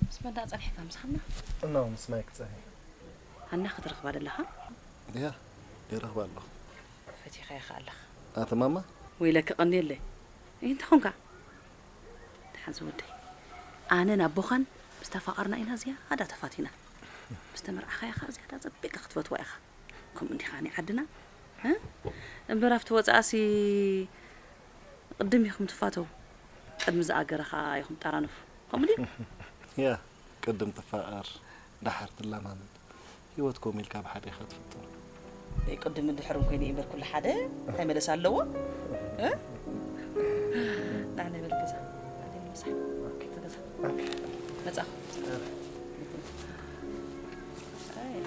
ምስ መን ደኣ ጸኒሕካ? ምስ ሃና? እኖ፣ ምስ ማይክ ጸኒሐ። ሃና ክትረኽባ ደለኻ? እያ፣ ይረኽባ ኣለኹ። ፈቲኻያ ኸኣ ኣለኻ። ኣቲ ማማ? ወይለኪ ቀንየለይ። እንታይ ኾንካ? ደሓን ዝወደይ። ኣነን ኣቦኻን ምስ ተፋቐርና ኢና ዝያዳ ተፋቲና። ምስ ተመርዓኻያ ኸኣ ዝያዳ ጸቢቕካ ክትፈትዋ ኢኻ። ከምኡ እንዲኻ ናይ ዓድና? እ? እምበር ኣብቲ ወጻእሲ ቅድም ኢኹም ትፋተው፣ ቅድሚ ዝኣገረ ኸኣ ኢኹም ትጠራነፉ። ከምኡ ድዩ? ያ፣ ቅድም ትፋቐር፣ ደሓር ትለማመድ። ህይወት ከምኡ ኢልካ ብሓደ ኢኻ ትፍቶ። ናይ ቅድምን ድሕርን ኮይኑ እዩ እምበር ኩሉ ሓደ እንታይ መለሳ ኣለዎ? እ? ኣነ በል ገዛ። ኣነ ምሳሕ። ኦኬ። ገዛ። ኦኬ። መጻኹ። ኣይ።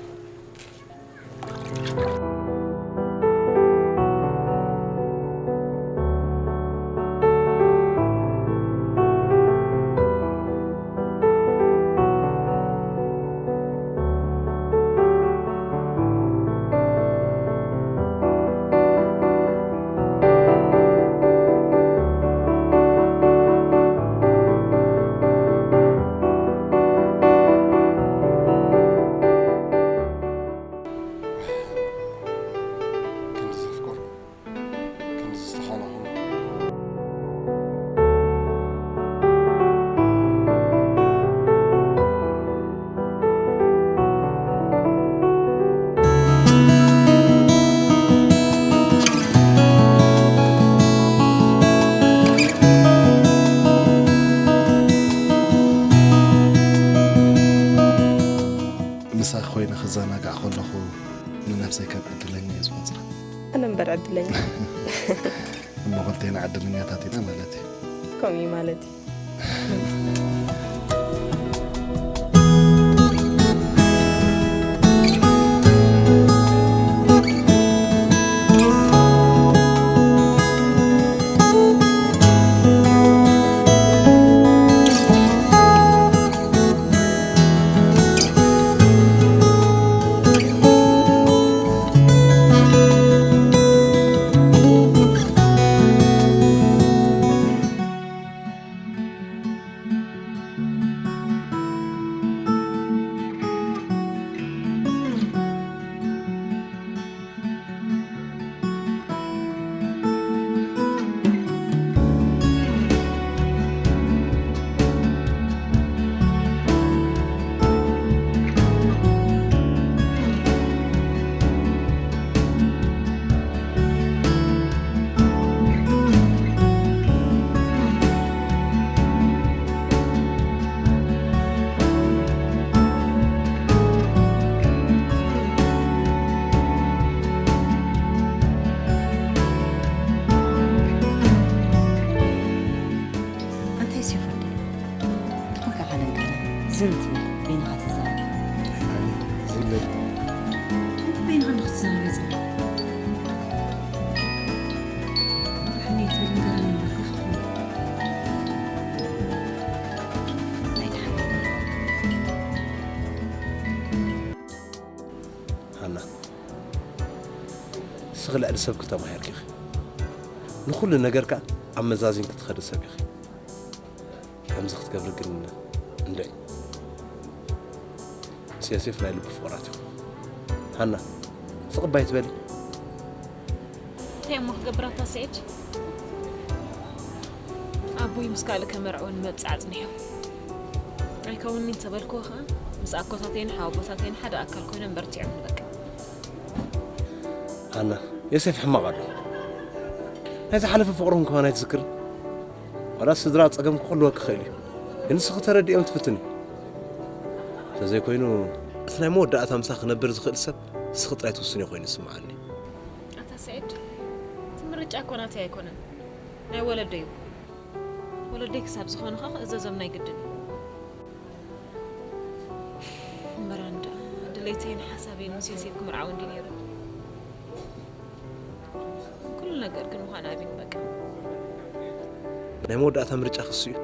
ክንዲ ዘፍቀርኩ፣ ክንዲ ዝተኸናኸንኩ። ምሳኺ ኮይነ ክዘናጋዕ ከለኹ ንነብሰይ ከም ዕድለኛ እየ ዝቖጽራ። ኣነ እምበር ዕድለኛ። እሞ ክልቴና ዕድለኛታት ኢና ማለት እዩ። ከምኡ እዩ ማለት እዩ። ኣንታይ ሴፍ ወደይ? ትኾንካ ካለ እንካለ ዝም ትብል በይንኻ ትዛረብ። ዝም በል። ኣንተ በይንኻ እንዶ ክትዛረብ ይጽናሕ። ሕነይ ትብል ንገረኒ እምበር ከ። ናይ ተሓታ። ሃና፣ ንስኺ ልዕሊ ሰብኪ ተማሂርኪ ኢኺ። ንኹሉ ነገርካ ኣመዛዚንኪ ትኸዲ ሰብ ኢኺ። ከምዚ ክትገብሪ ግን እንድዒ። ምስ ዮሴፍ ናይ ልቢ ፍቑራት ኢኹም። ሃና፣ ስቕ እባ ኣይትበሊ። እንታይ እሞ ክገብር ኣታ ስዒድ? ኣቦይ ምስ ካልእ ከመርዕወኒ ምብጻሕ ኣጽኒሑ። ኣይከውንን እንተበልክዎ ኸኣ፣ ምስ ኣኮታተይን ሓወቦታተይን ሓደ ኣካል ኮይኖም በርቲዖም በቃ። ሃና፣ ዮሴፍ ሕማቕ ኣሎ። ናይ ዝሓለፈ ፍቕርኹም ከማን ኣይትዝክርን? ዋላ ስድራ ጸገም ክህልወኪ ይኽእል እዩ። ግን ንስኺ ተረዲኦም ትፍትኒ። እንተዘይኮይኑ፣ እቲ ናይ መወዳእታ ምሳኺ ክነብር ዝኽእል ሰብ ንስኺ ጥራይ ትውስንዮ ኮይኑ ይስምዓኒ። ኣታ ስዒድ፣ እቲ ምርጫ እኮ ናተይ ኣይኮነን፣ ናይ ወለደይ እዩ። ወለደይ ክሳብ ዝኾኑ ኸኣ ክእዘዞም ናይ ግድን እዩ። እምበር ኣነ ደኣ ድሌተይን ሓሳበይን ምስ ዮሴፍ ክምርዓው እንድዩ ነይሩ። ኩሉ ነገር ግን ምዃን ኣቢኒ በቃ። ናይ መወዳእታ ምርጫ ክሱ እዩ።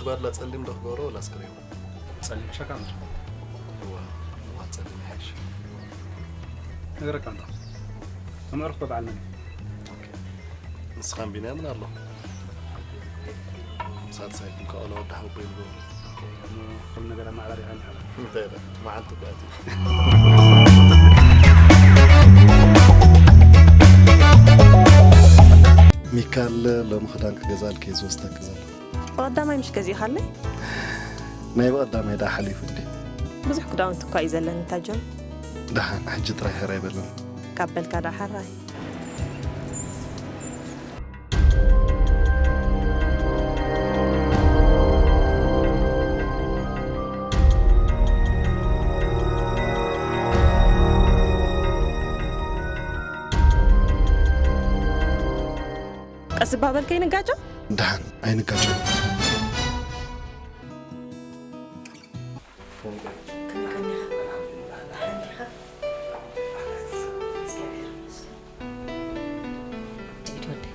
ባድላ ጸሊም ዶ ክገብሮ ወላስ ክሪኦ? ጸሊም ሸካ ምሽ። እዋ፣ እዋ፣ ጸሊም ይሓይሽ። ነገረካ እንዶ። ኣመርኮ በዓል መን? ኦኬ። ንስኻን ቢንያምን ኣሎ። ሳልሳይ ግን ከኣ ወዲ ሓወቦይ ንገብሮ። ኦኬ፣ እሞ ኩሉ ነገር ኣመዓራሪኻ እንዲኻ። እንታይ ኢለ? መዓልቲ እኮ ኣትዩ። ሚካል፣ ሎሚ ክዳን ክገዛልኪ እየ ዝወስደኪ ዘለኹ። ብቐዳማይ ምሽ ገዚእኻለይ? ናይ ብቐዳማይ ደኣ ሓሊፉ እንድዩ። ብዙሕ ክዳውንቲ እኳ እዩ ዘለኒ ታጆን። ደሓን፣ ሕጂ ጥራይ ሕራይ በለኒ። ካብ በልካ ደኣ ሓራይ። ቀስ እባ በል ከይንጋጮ። ደሓን ኣይንጋጮ። ከመይ ቀኒኻ? ደሓን ዲኻ? እግዚኣብሔር ይመስገን። ጨይድ ወደይ፣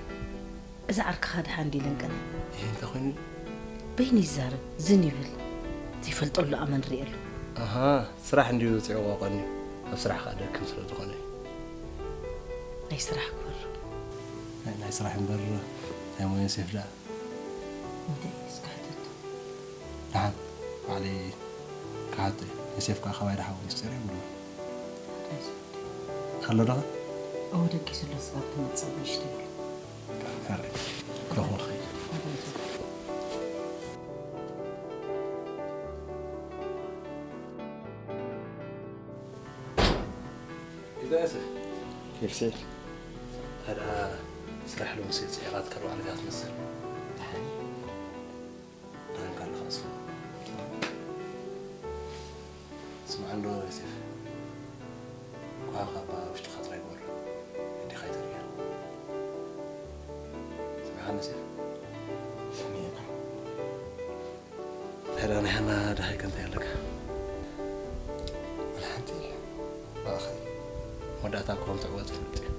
እዚ ዓርክኻ ደሓን ድዩ ልንቅነ? ይሄ እንታይ ኮይኑ? በይኑ ይዛረብ፣ ዝን ይብል። ዘይፈልጠሉ ኣመን ርእየሉ። ኣሃ፣ ስራሕ እንድዩ ጽዕቆ ቀንዩ። ኣብ ስራሕ ከኣ ደክም ስለ ዝኾነ እዩ። ናይ ስራሕ ክበሩ። ናይ፣ ናይ ስራሕ እምበር፣ ናይ ሞያ ሴፍ ደኣ። እንተ እስከ ሕተቶ። ደሓን፣ ባዕለይ ክሓቶ እየ። ዮሴፍ ከኣ ካባይ ደሓን ሚስጢር የብሉን። ኣዳይ ዝወደይ። ኣሎ ዶ? እወ፣ ደቂሱ ኣሎ፣ ስጋብ ትመጽእ ንእሽተይ ኢሉ። ሕራይ፣ ክረኽቦ ክኸይድ። ኣዳይ ዝወደይ። ይዛ ዮሴፍ። ዮሴፍ። ታዲያ ስራሕ ሎምስ ጽዒቓትካ ዶ ማለት እያ ትመስል? ደሓን። ደሓንካ ኣለኻስ? ስምዓ እንዶ ዮሴፍ። ኳ ካባ ውሽጥኻ ጥራይ ግበር። እንዲኻ ኣይተርእያ። ስምዓኒ ዮሴፍ። ስምዒካ። ሕራ ናይ ሃና ደሃይ ከ እንታይ ኣለካ? ወላ ሓንቲ የለን። ብኣኻ እዩ። መወዳእታ እኮ ከም ትዕወት ትፈልጥ እየ።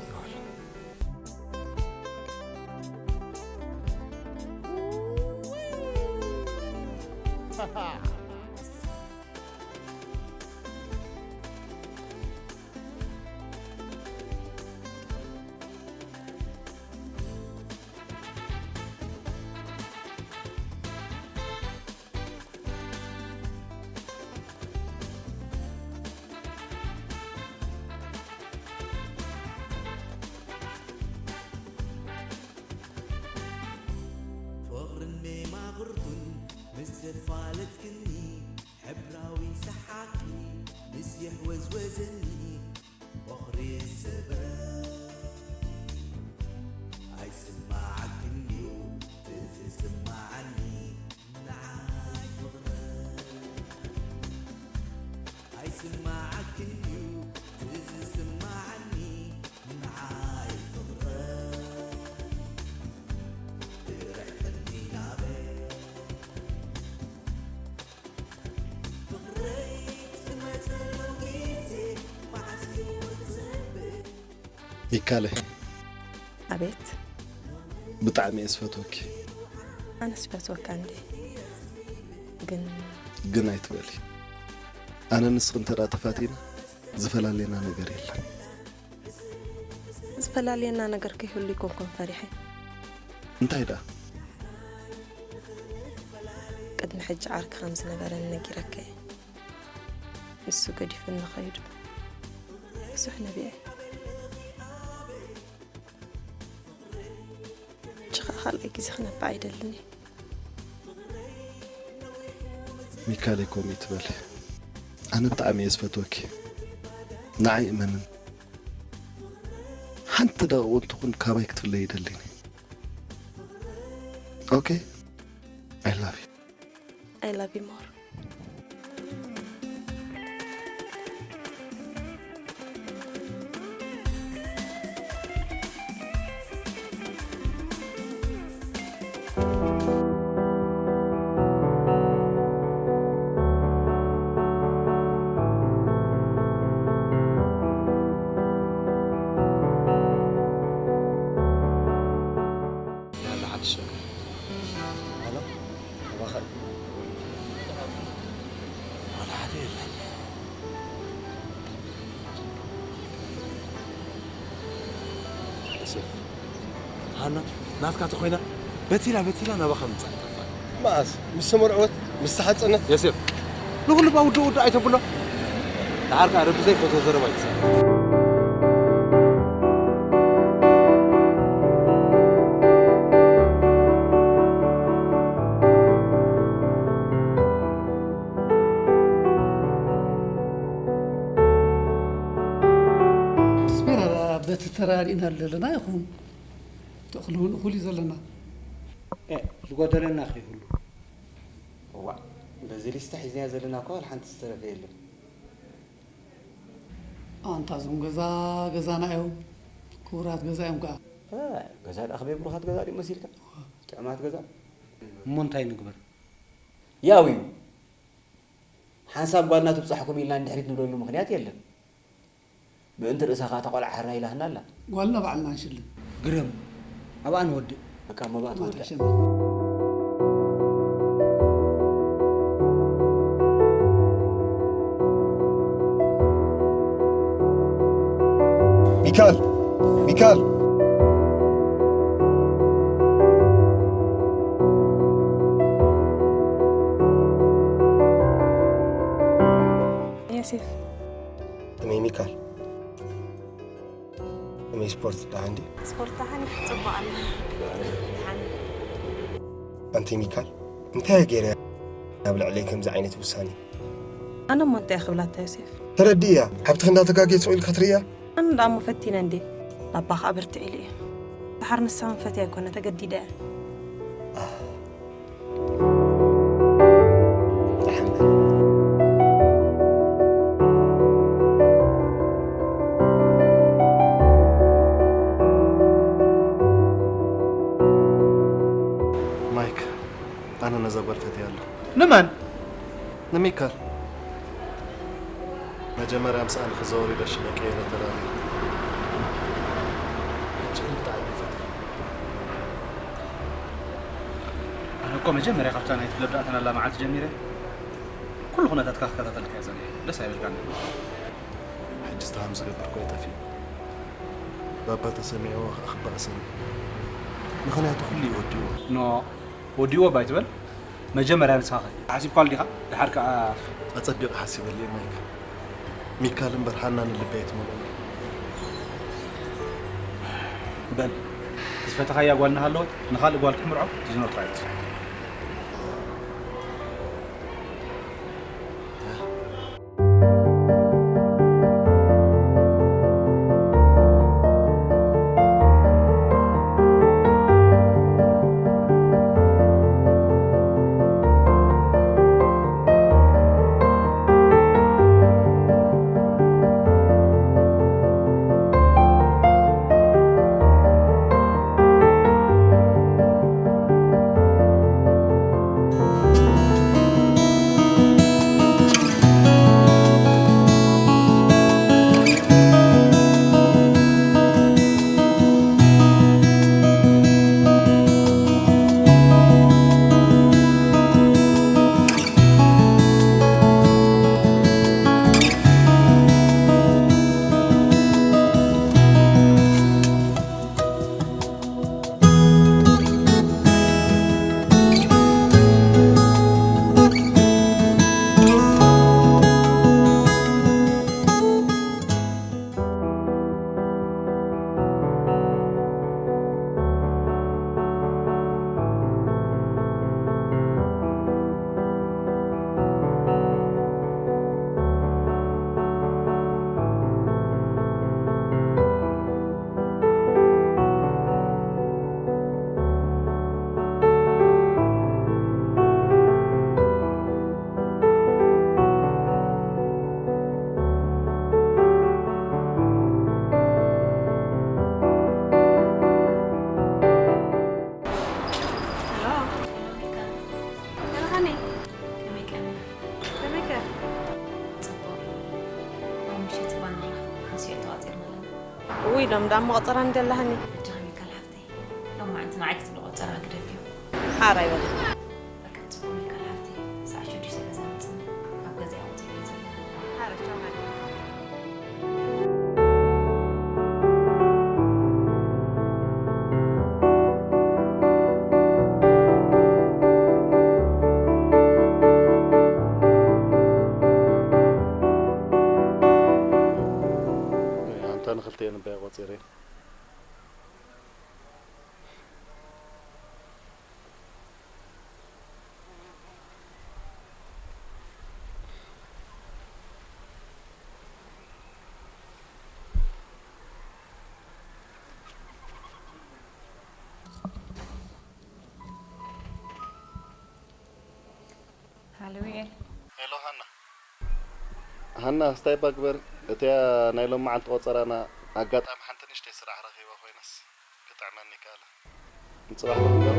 ይበል። ፍቕርን ሜማቕርቱን ምስ ዘፋለጥክኒ፣ ሕብራዊ ሰሓቕኪ ምስ የሕወዝወዘኒ፣ ወኽሪ ስብረት ኣይስማዓክን ድዩ? እቲ ዝስማዓኒ ንዓይ ፍቕረት ኣይስማዓክን ድዩ? እቲ ዝስማዓኒ ንዓይ ፍቕረት ትርሕቅኒ ናበይ? ሚካለ፣ ኣቤት። ብጣዕሚ እየ ዝፈትወኪ። ኣነስ ይፈትወካ እንዴ? ግን ግን ኣይትበሊ። ኣነ ንስኺ እንተ ደኣ ተፋቲና ዝፈላልየና ነገር የለን። ዝፈላልየና ነገር ከይህሉ ይኮንኩን ፈሪሐ። እንታይ ደኣ? ቅድሚ ሕጂ ዓርኪ ከም ዝነበረኒ ነጊረካ እየ። ንሱ ገዲፉኒ ከይዱ ብዙሕ ነቢዐ። ሕጂ ኸኣ ካልኣይ ግዜ ክነብዕ ኣይደልን እየ። ሚካሌ፣ ከምኡ ኣይትበሊ። ኣነ ብጣዕሚ እየ ዝፈትወኪ። ንዓይ እመንን። ሓንቲ ደቂቕ እውን ትኹን ካባይ ክትፍለይ ኣይደልን እየ። ኦኬ? I love you. I love you more. ያለ ሓድሽ ነገር። ኣና ናትካ ተኾይና በቲላ በቲላ ናባኻ ምጻእ ይጠፍኣ። መኣስ? ምስ ተመርዐወት? ምስ ተሓጸነት? የሴፍ፣ ንኹሉ ባ ውድእ ውድእ ኣይተብሎ። ደሓር ከኣ ረቢ ዘይፈትዎ ዘረባ ይትዛረብ። ስፔራ በቲ ተራሪእና ዘለና ይኹን ተኽልውን እኹል እዩ ዘለና። እ፣ ዝጎደለና ከይህሉ። እዋእ፣ በዚ ሊስታ ሒዝናዮ ዘለና እኮ ዋላ ሓንቲ ዝተረፈ የለን። ኣንታ እዞም ገዛ ገዛና እዮም። ክቡራት ገዛ እዮም ከኣ። እ፣ ገዛ ደኣ ከመይ ብሩኻት ገዛ ድዩ መሲልካ? ጥዑማት ገዛ። እሞ እንታይ ንግበር? ያው እዩ። ሓንሳብ ጓልና ትብጻሕኩም ኢልና ንድሕሪት ንብለሉ ምኽንያት የለን። ምእንቲ ርእሳ ኸኣ እታ ቖልዓ ሕራይ ኢላትና ኣላ። ጓልና ባዕልና ንሽልም። ግረም። ኣብኣ ንወድእ። በቃ፣ እሞ ብኣ ትወድእ። ኣሸና። ሚካል! ሚካል! ዮሴፍ። ከመይ ሚካል? ከመይ ስፖርት ደሓን ድዩ? ስፖርት ደሓን እዩ፣ ጽቡቕ ኣሎ። ደሓን እዩ። ኣንቲ ሚካል፣ እንታይ እየ ገይረ ኣብ ልዕለይ ከምዚ ዓይነት ውሳኔ? ኣነ እሞ እንታይ ክብላታ ዮሴፍ? ተረድእያ፣ ሓብትኺ እንዳተጋገየ ስቕ ኢልካ ትርእያ? ኣነ ደኣ እሞ ፈቲነ እንዴ፣ ባባ ኸኣ ብርትዕ ኢሉ እዩ። ደሓር ንሳ እውን ፈትያ ኣይኮነ፣ ተገዲደ እየ። ማይክ፣ ኣነ ነዛ ጓል ፈትያ ኣለኹ። ንመን? ንሚካል። መጀመርያ ምስኣ ንኽዘወር ኢለ ሽመይ ቀይረ ተዳልየ። ሕጂ ግን ብጣዕሚ እየ ፈትያ። ኣነ እኮ መጀመርያ ካብታ ናይ ክለብ ዝኣተናላ መዓልቲ ጀሚረ ኩሉ ኩነታትካ ክከታተልካ እየ ጸኒሐ። ደስ ኣይበልካን። ሕጂ ስታሃም ዝገብር እኮ እዩ ጠፊኡ። ባባ ተሰሚዕዎ ከኣ ክበኣሰኒ። ምኽንያቱ ኩሉ እዩ ወዲእዎ። ኖ፣ ወዲእዎ እባ ኣይትበል። መጀመርያ ንስኻ ኸ ሓሲብካሉ ዲኻ? ደሓር ከኣ ኣጸቢቐ ሓሲበሉ እየ ማይክ። ሚካል እምበር ሃና ንልበይ ኣይትመልኦን። በል፣ ዝፈተኻያ ጓል እናሃለወት ንኻልእ ጓል ክትምርዖ is not right። ሄሎ። ሄሎ፣ ሃኒ። ከመይ ቀኒኻ? ከመይ ከ? ጽቡቕ። ኣብ ምሸት ባንራ ሓንሲዕ ተዋጺርና ኣለና። ውይ፣ ሎም ዳሞ ቆጸራ እንደላ ሃኒ። በጃኻ ሚካል ሓፍተይ። ሎም መዓልቲ ንዓይ ክትብሊ ቆጸራ ግደፍዮ። ሓራይ በል። በቃ ጽቡቕ ሚካል ሓፍተይ። ሰዓት ሽዱሽተ ገዛ መጽኒ። ኣብ ገዛ እየ ወጺኤ ዘሎ። ሓራይ ቻው ሃኒ። ሃሎ ዩኤል። ሄሎ ሃና። ሃና፣ ስታይ ባግበር፣ እቲያ ናይ ሎማዓንቲ ቆጸራና ኣጋጣሚ ሓንቲ ንእሽተይ ስራሕ ረኺበ ኮይነስ ክጥዕመኒ ይከኣለ። ንጽባሕ ዶ ክንገብር?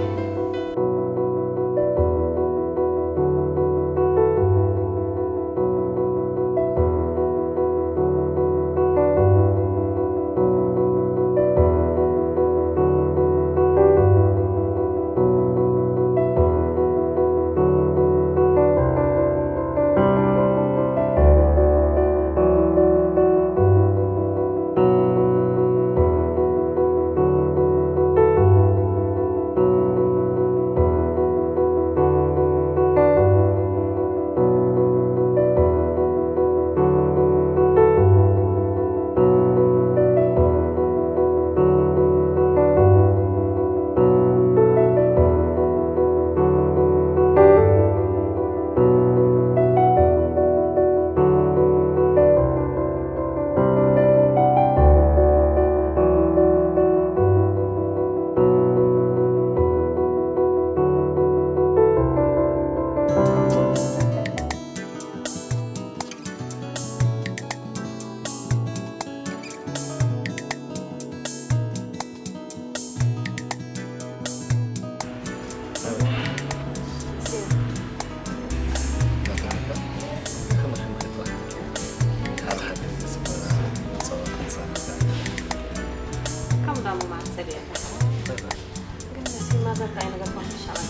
ከም ዳሙ ማዕሰብ እየ። ግን መሲ ማዘር ታይ ነገር ባትሻል።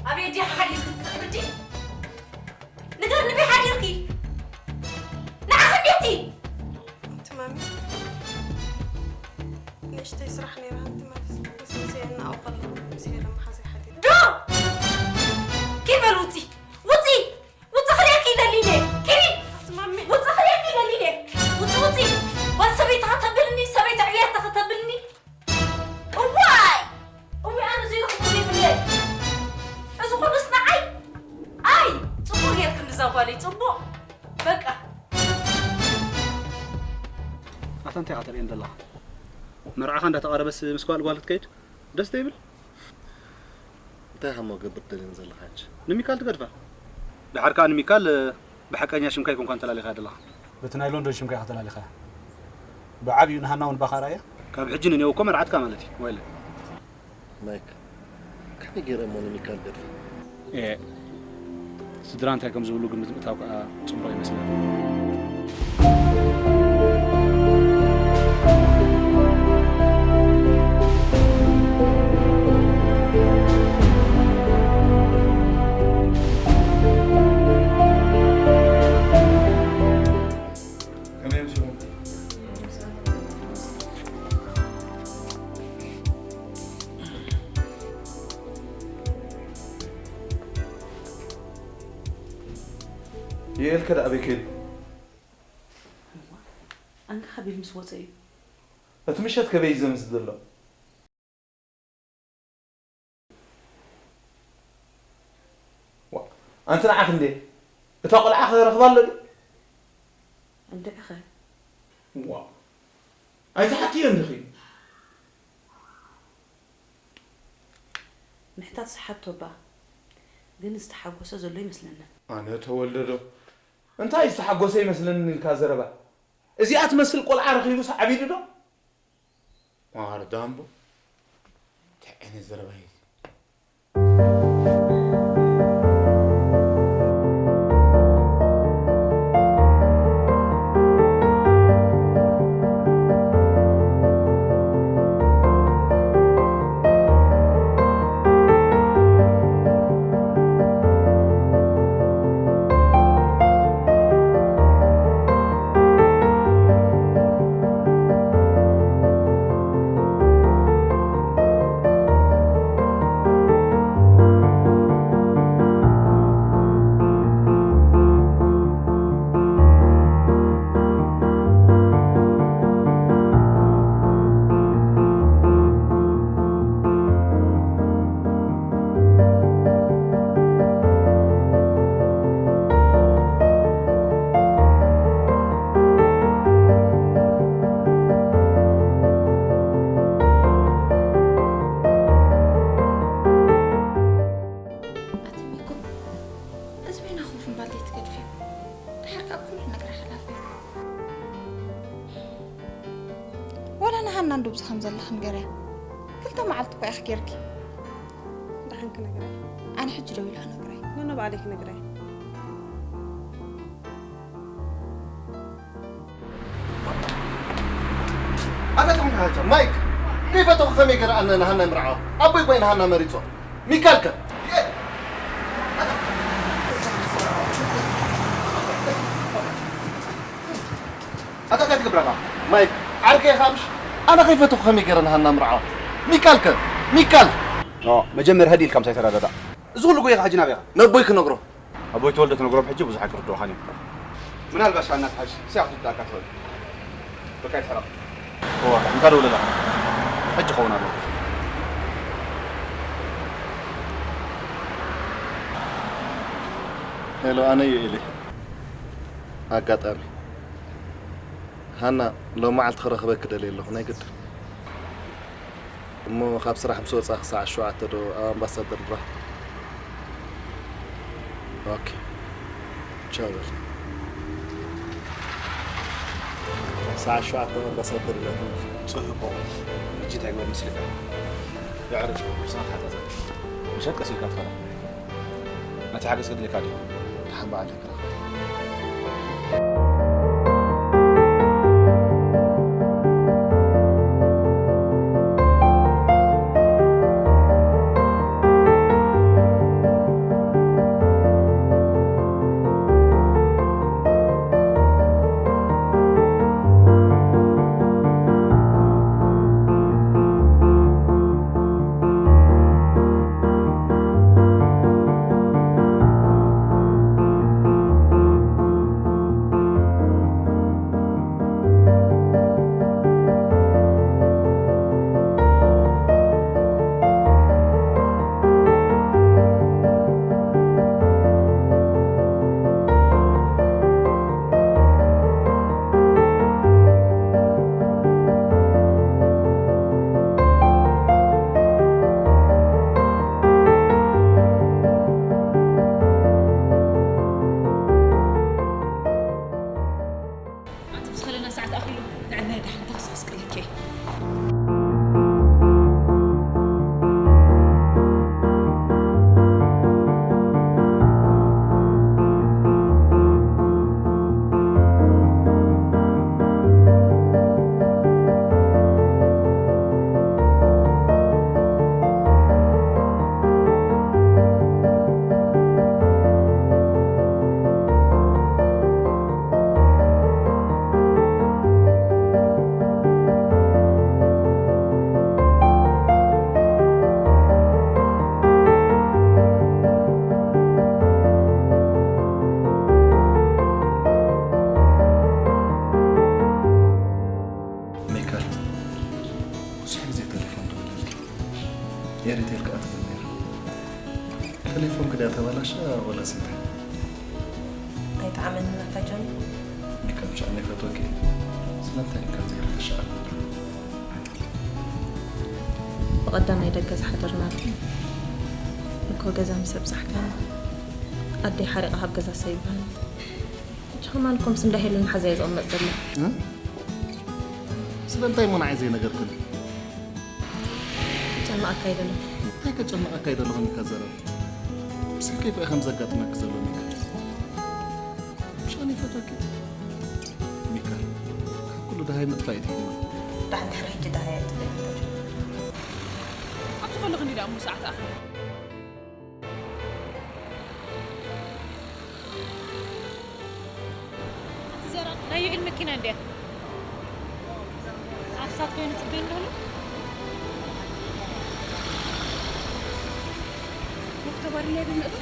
ኣበይ ዲኻ ሓዲርኪ ትጽዕሪ? ንገርኒ፣ ኣበይ ሓዲርኪ? ንዓኺ እንዴቲ? ኣንቲ ማሚ፣ ንእሽተይ ስራሕ ነይራ፣ ኣንቲ ማሚ፣ ምስ ሙሴ እናኣወ ከለኹ ምስ ሄለን መሓዘይ ሓዲረ። ዶ! ኪድ በል ውጺ! ውጺ! ውጺ ክርእየኪ ይደሊ እየ! ኪዲ! ኣንቲ ማሚ! ውጺ ክርእየኪ ይደሊ እየ! ውጺ፣ ውጺ! ጓል ሰበይቲ ከተብልኒ፣ ሰበይቲ ዕብየት ከተብልኒ! እዋይ! እዋይ፣ ኣነ ዘይረኽቦ ዘይብለይ። እዚ ኩሉስ ንዓይ? ኣይ፣ ጽቡቕ ጌርክኒ እዛ ጓለይ፣ ጽቡቕ። በቃ። ኣታ እንታይ ኢኻ ተርእየን ዘለኻ? መርዓኻ እንዳተቓረበስ ምስ ጓል ጓል ክትከይድ ደስ ዶ ይብል? እንታይ ኢኻ እሞ ገብር ደልየን ዘለኻ ሕጂ? ንሚካል ትገድፋ። ድሓር ከኣ ንሚካል ብሓቀኛ ሽምካ ኣይኮንካን ተላሊኻያ ዘለኻ። በቲ ናይ ሎንዶን ሽምካ ኢኻ ተላሊኻያ። ብዓቢኡ ንሃና እውን ባኻ ርኣያ። ካብ ሕጂ ንኔው እኮ መርዓትካ ማለት እዩ። ወይለ። ማይክ፣ ከመይ ገይረ እሞ ንሚካል ገድፎ? ኤ፣ ስድራ እንታይ ከም ዝብሉ ግምት ምእታው ከኣ ጽቡቕ ይመስለኒ። የኤልከ ደኣ ኣበይ ከይዱ? ኣንካ ቢል ምስ ወፀ እዩ። እቲ ምሸት ከበይ እዩ ዘምስ ዘሎ? ዋ፣ ኣንቲ ንዓኺ እንዴ እታ ቆልዓ ክረኽባ ኣሎ ድዩ? እንድዒኸ። ዋ፣ ኣይትሓትዮ እንዲኺ። ምሕታት ዝሓቶ እባ ግን ዝተሓጎሰ ዘሎ ይመስለኒ። ኣነ ተወልደ ዶ እንታይ ዝተሓጎሰ ይመስለኒ ኢልካ ዘረባ? እዚኣ ትመስል ቆልዓ ረኺቡስ ዓቢዱ ዶ? ማር ዳምቦ እንታይ ዓይነት ዘረባ እዩ? ኣቲ ሚኮ፣ እዚ በይና ኮፍ ምባል ዘይትገድፍዮ? ድሓር ከኣ ኩሉ ነገር ሓላፊ እዩ። ዋላ ንሃና እንዶ ብዚ ከም ዘለኺ ንገርያ። ክልተ መዓልቲ እኳ ኢኺ ጌርኪ። ደሓን ክነግራ እየ። ኣነ ሕጂ ደው ኢለ ክነግራ እየ። ኖኖ ባዕለይ ክነግራ እየ። ኣታ ተምሓልቻ ማይክ ከይፈተኹ ከመይ ገይረ ኣነ ንሃና ይምርዓዋ? ኣቦይ እኮ እዩ ንሃና መሪጾ። ሚካል ከ? ኣታ እንታይ ትገብር ኣለኻ? ማይክ ዓርከይ ኢኻ ምሽ? ኣነ ከይፈተኹ ከመይ ገይረ ንሃና ምርዓዋ? ሚካል ከ? ሚካል! ኖ፣ መጀመርያ ህድእ ኢልካ ምሳይ ተረዳዳእ። እዚ ኩሉ ጎይኻ ሕጂ ናበይ ኢኻ? ነቦይ ክነግሮ። ኣቦይ ተወልደ ትነግሮም ሕጂ ብዙሕ ኣይክርድኡኻን እዮም። ምናልባሽ ኣና ትሓሽ ሲያ ክትወድኣካ ትኽእል። በቃ ይትሕረቕ። እወ፣ እንታይ ደውለላ? ሕጂ ክኸውን ኣለዎ። ሄሎ፣ ኣነ እዩ ኤሊ። ኣጋጣሚ ሃና ሎም መዓልቲ ክረኽበኪ ደልየ ኣለኹ ናይ ግድን። እሞ ካብ ስራሕ ምስ ወጻኺ ሰዓት ሸውዓተ ዶ ኣብ ኣምባሳደር ንራኸብ? ኦኬ ቻው በል። ሰዓት ሸውዓተ ኣብ ኣምባሳደር ንራኸብ። ጽቡቕ። ሕጂ እንታይ ግበር መሲልካ? የዕርፍ፣ ርእስኻ ተሓጻጸብ። ምሸት ቀስ ኢልካ ትኸዳ። ነቲ ሓገዝ ከድልየካ ድዩ? ደሓን በዓል። ሰዓት ኣኺሉ ንዕናይ ደሓን ተኽሲ ክስቀለኪ። ሚካል፣ ብዙሕ ግዜ ቴሌፎን ደዊለልኪ። የሪተልኪ ኣትብል ነይሩ። ቴሌፎንኪ ድያ ተባላሽያ ወላስ እንታይ? ኣይጠዓመንን ኣታ ጆኒ። ሚካል፣ ብቻ እኔ ፈቶኪ። ስለምንታይ ሚካል ዘይርተሻ? ብቐዳማይ ደገ ዝሓደርናሉ እኮ ገዛ ምስ ኣብጻሕካኒ፣ ኣደይ ሓሪቓ ካብ ገዛ ሰይባኒ። ሕጂ ከማን ኮምስ እንዳ ሄለን ሓዛ እየ ዝቕመጥ ዘለኹ። እ? ስለምንታይ እሞ ንዓይ ዘይነገርክን? ክጨንቐካ ኣይደለኹ። እንታይ ከጨንቐካ ኣይደለኹን ኢልካ ዘረብ? ብስልከይ እኮ እዩ ከም ዘጋጥመኪ ዘሎ ሚካል። ምሻን ይፈትወኪ። ሚካል፣ ካብ ኩሉ ደሃይ ምጥፋእ እዩ ትሕይና። ዳሕን ድሕሪ ሕጂ ደሃይ ኣይጥፍእን። ኣብዚ ከለኹ እንዲ ደኣ እሞ ሰዓት ኣኽሊ። ዘራ ናይ ዩኤል መኪና እንድያ። ኣብ ሳት ኮይኑ ጽበይ እንደሆነ። ወፍተ ባሪ ላይ ብመጡ።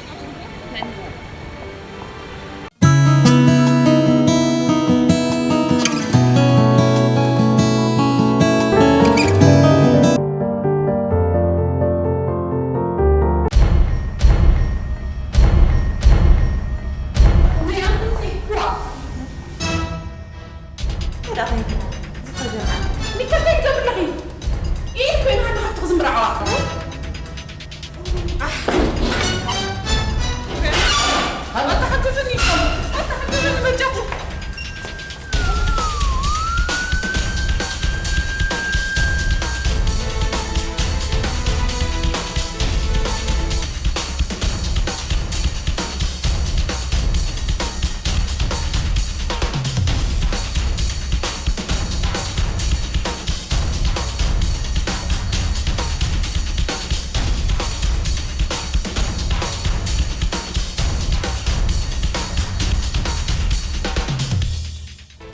እንታይ ደኣ ኮይኑ ዝተጀመረ? ሚካል፣ እንታይ ትገብር ኣለኺ? ኢድ ኮይና ሃና ሃብቲ ክዝምር ኣዕዋፍ። ኣታ ሓግዙኒ ኢኹም። ኣታ ሓግዙኒ በጃኹም።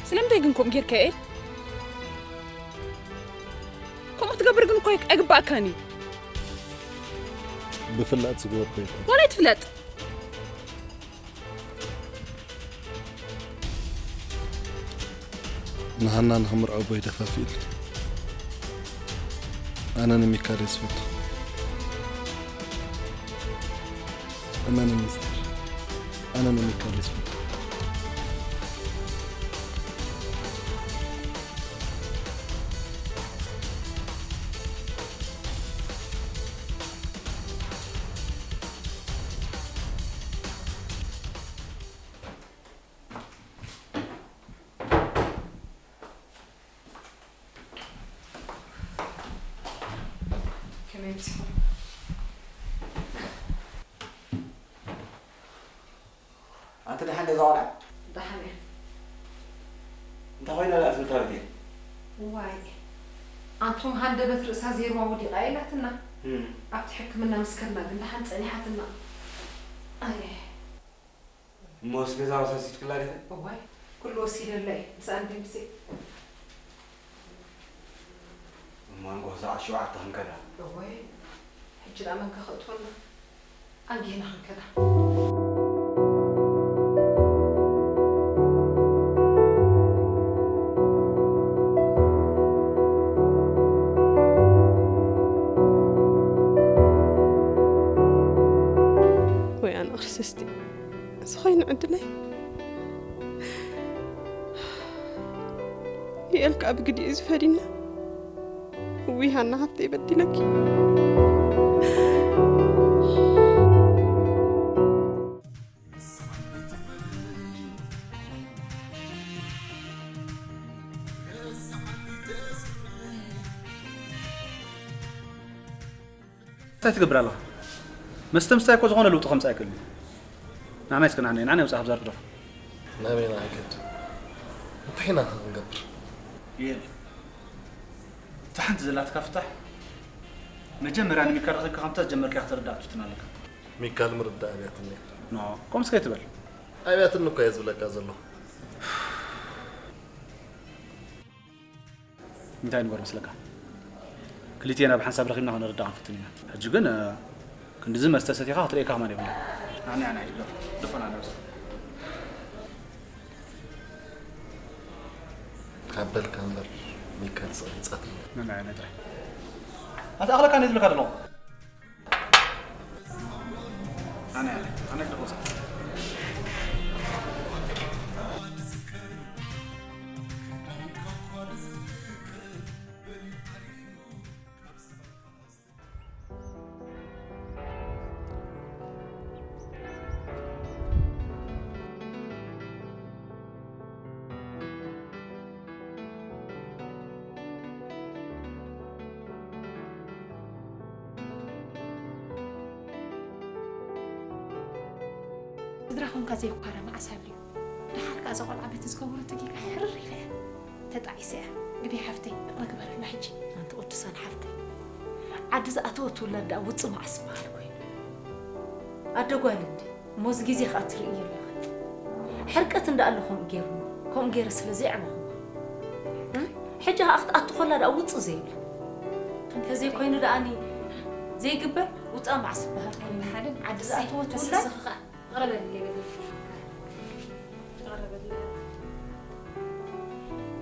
ስለምንታይ ግን ከምኡ ጌርካ ኤል? ከምኡ ክትገብር ግን እኮ ኣይግባእካን እዩ። ብፍላጥ ዝገበርኩ ኣይኮን። ዋላ ኣይትፍለጥ። ንሃና ንኽምርዖ ኣቦይ ደፋፊኡኒ። ኣነ ንሚካል እየ ዝፈቱ። እመኒ ሚስተር፣ ኣነ ንሚካል እየ ዝፈቱ። ከመይ ምሲኹም? ኣንቲ ደሓን ዶ እዛ ቆልዓ? ደሓን እያ። እንታይ ኮይና ደኣ ትብል ታሪክ? ዋይ፣ ኣንቱም ሃንደበት ርእሳ ዜርዋ ወዲቓ ኢላትና። እም። ኣብቲ ሕክምና ምስ ከድና ግን ደሓን ጸኒሓትና። ኣየ። እሞ ምስ ገዛ ወሳሲትክላ ዲኺ? እዋይ፣ ኩሉ ወሲደላ እየ። ምስኣን ድምጺ። እሞ ንጎ ሰዓት ሸውዓተ ክንከዳ። እወይ፣ ሕጂ ደኣ መን ከ ከእትወና? ኣንጊህና ክንከዳ። ወይ ኣነ ክርስቲ፣ እዚ ኸይኑ ዕድለይ። ይኤል ከኣ ብግዲ እዩ ዝፈድየና። እውይ ሃና ሓፍተይ በዲለኪ። እንታይ ትገብር ኣለኻ? መስተ ምስታይ እኮ ዝኾነ ለውጢ ከምጽእ ኣይክእልን እዩ። ንዓና ይስከናዕና እዩ። ንዓና ይውጻእ ካብዛ ርግደፍ። ናበይና ሃገድ? እንታይ ኢና ክንገብር? የል። እታ ሓንቲ ዘላትካ ፍታሕ፣ መጀመርያ ንሚካል ረኺብካ ከምታ ዝጀመርካያ ክትርዳእ ክትፍትን ኣለካ። ሚካል ምርዳእ ኣብያትኒ። ኖ፣ ከምኡ እስከ ኣይትበል። ኣብያትኒ እኮ እየ ዝብለካ ዘለኹ። እንታይ ንገር መስለካ? ክልቲኤና ብሓንሳብ ረኺብና ክንርዳእ ክንፍትን ኢና። ሕጂ ግን፣ እ፣ ክንድዚ መስተ ሰቲኻ ክትርእየካ ከማን የብላ። ኣነ፣ ኣነ፣ ኣይግደፍ። ድፈን ኣነ መስለ። ካብ በልካ እምበር ሚካል ስቕ ይጻት። ኣነ፣ ኣነ ጥራይ። ኣታ ኣኽለካ ነይ ዝብለካ ዘለኹ። ኣነ፣ ኣነ፣ ኣነ ክደቑ። ስድራ ኮንካ ዘይኳረ መዓስ ሃልዩ። ደሓር ከኣ እዛ ቆልዓ በቲ ዝገበረቶ ጌጋ ሕርር ኢላ እያ። ተጣዒሳ እያ። ግደይ ሓፍተይ፣ ይቕረ ግበረላ ሕጂ። ኣንቲ ቅዱሳን ሓፍተይ፣ ዓዲ ዝኣተወት ውላድ ደኣ ውጽእ መዓስ ዝበሃል ኮይኑ። ኣደ ጓል እንዲ፣ እሞ እዚ ግዜ ከኣ ትርእዮ ኣለኺ። ሕርቀት እንዳ ኣሎ ከምኡ ገይሩኒ፣ ከምኡ ገይረ ስለ ዘየዕበኹዋ። እ? ሕጂ ከኣ ክትኣቱ ከላ ደኣ ውጽእ ዘይብላ። እንተዘይኮይኑ ደኣኒ ዘይግበር ውጻእ መዓስ ዝበሃል ኮይኑ። ሓደን ዓዲ ዝኣተወት ውላድ ይቕረ በልለይ በሊ። ይቕረ በልለይ።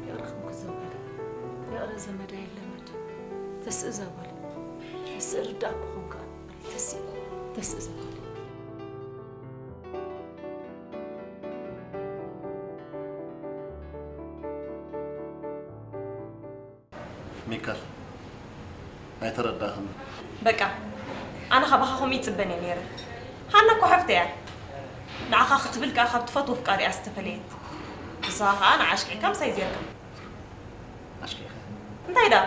ይቕረ ከም ክዘበለ። ይቕረ ዘመድ ኣይለመድ። ተስእ እዛ ጓል። ተስእ ርዳእ ክኾን ከኣ። ተስእ፣ ተስእ እዛ ጓል። ሚካል፣ ኣይተረዳእኽን። በቃ፣ ኣነ ካባኻ ከምኡ ይጽበን እየ ነይረ። ሃና እኮ ሓፍተይ እያ። ንዓኻ ክትብል ከኣ ካብ ትፈትዎ ፍቃድ እያ ዝተፈለየት። ንስኻ ከኣ ንዓ ኣሽቂዕካ ምሳይ ዜርካ። ኣሽቂዕካ? እንታይ ደኣ?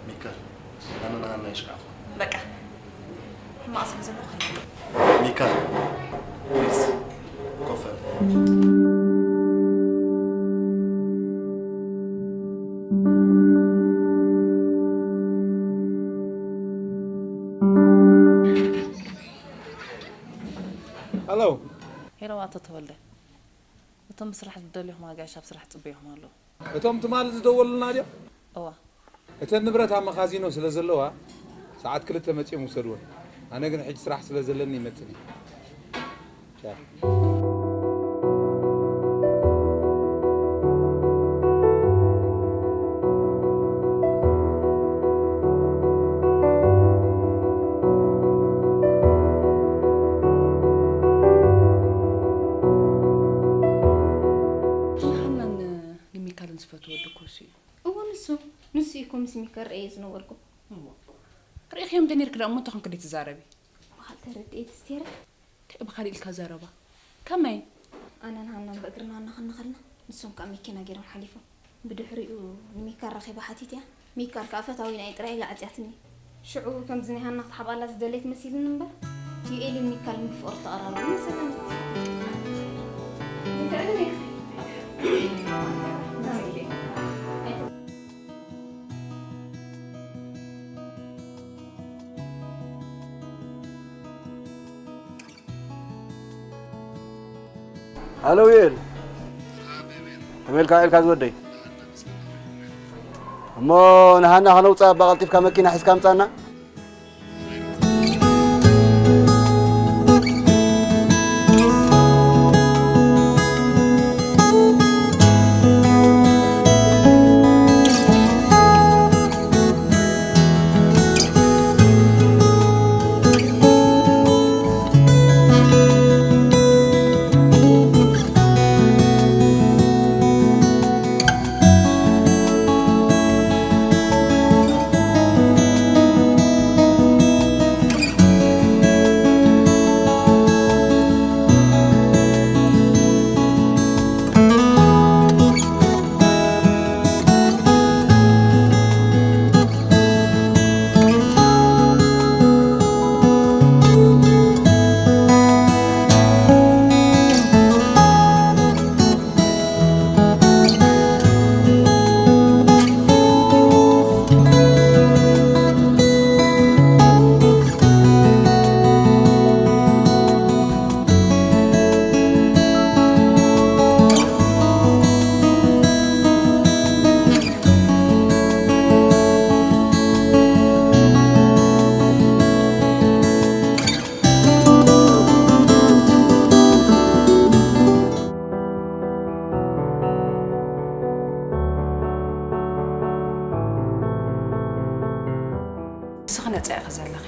ሚካል፣ ኣነ ንሃና የሽካዕኩ። በቃ፣ ሕማቕ ስለ ዘለኹ ኸይደ። ሚካል፣ ፕሊዝ፣ ኮፍ በል። ሃሎ። ሄሎ፣ ኣቶ ተወልደ። እቶም ብስራሕ ዝደልዩኹም ኣጋይሽ ኣብ ስራሕ ይጽበዩኹም ኣለዉ። እቶም ትማሊ ዝደወሉልና ድዮም? እዋ። እተን ንብረት ኣብ መኻዚኖ ስለ ዘለዋ፣ ሰዓት ክልተ መጺኦም ውሰድወን። ኣነ ግን ሕጂ ስራሕ ስለ ዘለኒ ይመጽእ እየ። ቻው። ንሃናን ንሚካልን ዝፈትዎ ወዲ እኮ እሱ እዩ። እወ፣ ንሱ፣ ንሱ እዩ እኮ ምስ ሚካል ርእየ ዝነበርኩ። እሞ፣ ርኢኽዮም እንተ ነይርኪ ደኣ እሞ እንታይ ኮንኪ ደይ ትዛረቢ? ብኻልእ ተረድኤ ተስቴረ። እንታይ ብኻልእ ኢልካ ዘረባ? ከመይ? ኣነን ሃናን ብእግርና እናኸድና ከለና፣ ንሶም ከኣ መኪና ገይሮም ሓሊፎም። ብድሕሪኡ ንሚካል ረኺባ ሓቲተያ። ሚካል ከኣ ፈታዊና እዩ ጥራይ ኢላ ኣጽያትኒ። ሽዑ ከምዚ ናይ ሃና ክትሓብኣላ ዝደለየት መሲልኒ እምበር፣ ዩኤልን ሚካልን ብፍቕሪ ተቐራረቡ መሰለኒ። ሃሎ ዩኤል፣ ከመይ ኢልካ ውዒልካ ዝወደይ? እሞ ንሃና ከነውፅኣ እባ ቀልጢፍካ መኪና ሒዝካ ምፃና። መጻኢኺ ዘለኺ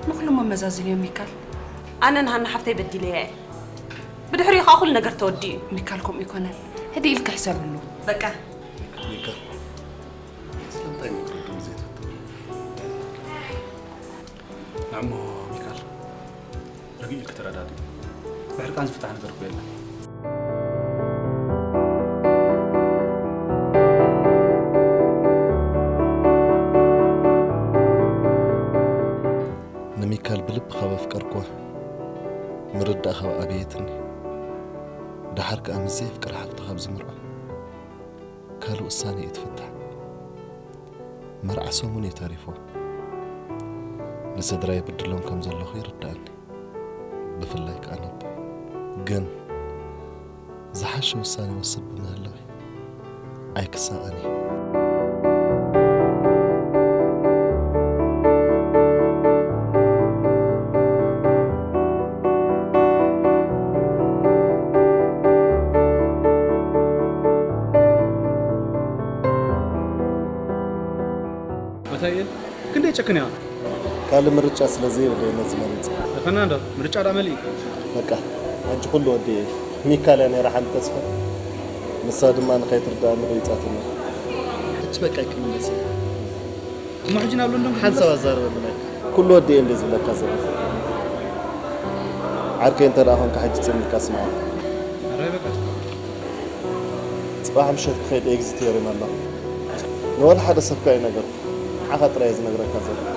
ንኹሉ መመዛዝን እዮም ሚካል። ኣነ ንሃና ሓፍተይ በዲለያ እየ። ብድሕሪኡ ከዓ ኩሉ ነገር ተወዲኡ እዩ። ሚካል ከምኡ ይኮነን። ህድእ ኢልኪ ሕሰብሉ። በቃ። ሚካል፣ ስለምንታይ ምክሪ ዘይትህብ? ናሞ ሚካል፣ ርግእ ኢልኪ ተረዳድኢ። ብሕርቃን ዝፍታሕ ነገር እኮ የለን። ንሚካል ብልቢ ካብ ኣፍቀርኩዋ፣ ምርዳእ ካብ ኣበየትኒ፣ ደሓር ከኣ ምስ ዘየፍቅራ ሓፍታ ካብ ዝምርዖ፣ ካልእ ውሳነ እየ ትፍታሕ። መርዓ ሰሙን እዩ ተሪፉ። ንስድራይ ብድሎም ከም ዘለኹ ይርድኣኒ። ብፍላይ ከኣ ነቦይ። ግን ዝሓሸ ውሳነ ወስድ ብምህላወይ ኣይክሳቐን እየ። ኣታ ኢል ክንደይ ጨክን እያ። ካልእ ምርጫ ስለ ዘይብለይ ነዚ መሪጸ። ፈርናንዶ፣ ምርጫ ደኣ መሊኡ። በቃ፣ ሕጂ ኩሉ ወዲኤ። ሚካል እያ ነይራ ሓንቲ ተስፋ። ንሳ ድማ ንኸይትርድኣኒ ርይጻትኒ። ሕጂ በቃ ኣይክምለስ እየ። እሞ ሕጂ ናብ ሎንዶን ሓንሳብ ኣዛርበኒ ናይ። ኩሉ ወዲኤ እንደ ዝብለካ ዘለኹ። ዓርከይ እንተ ደኣ ኾንካ ሕጂ ጽን ኢልካ ስምዓኒ። ኣረ በቃ። ጽባሕ ምሸት ክኸይድ ኤግዚት የርእየና ኣሎ። ንወላ ሓደ ሰብ ከኣ ኣይነገርኩ። ንዓኻ ጥራይ እየ ዝነግረካ ዘለኹ።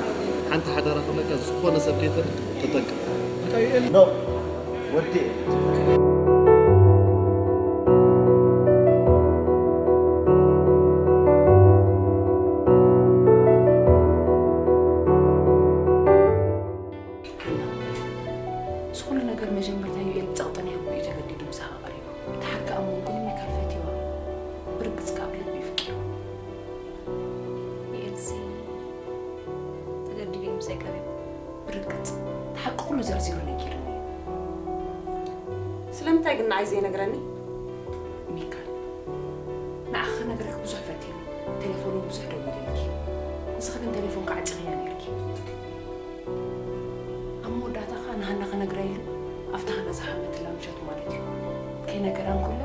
ሓንቲ ሓደራ ክብለካ፣ ዝኾነ ሰብ ከይፈልጥ ተጠንቀቕ። እንታይ እዩ ኤሊ? ኖ፣ ወዲ። እዚ ኩሉ ነገር መጀመርታ ዩኤል ጸቕጢ ናይ ኣቦኡ እዩ ተገዲዱ ምሳኻ ቀሪቡ። እቲ ሓቂ ኣብ መንጎ ሚካል ፈትይዋ ብርግጽ ካብ ልቢ ይፍቅር። ዩኤልሲ ተገዲዱ እዩ ምሳይ ቀሪቡ። ብርግጽ እቲ ሓቂ ኩሉ ዘርዚሩ ነጊሩኒ እዩ። ስለምንታይ ግን ንዓይ ዘይነግረኒ? ሚካል፣ ንዓኺ ክነግረኪ ብዙሕ ፈቲኑ። ቴሌፎኑ ብዙሕ ደዊለልኪ። ንስኺ ግን ቴሌፎንኪ ዓጺኽያ ነይርኪ። ኣብ መወዳእታ ኸኣ ንሃና ክነግራ ኢሉ ኣብታ ሃና ዝሓመትላ ምሸት ማለት እዩ። ከይነገራ እንከሎ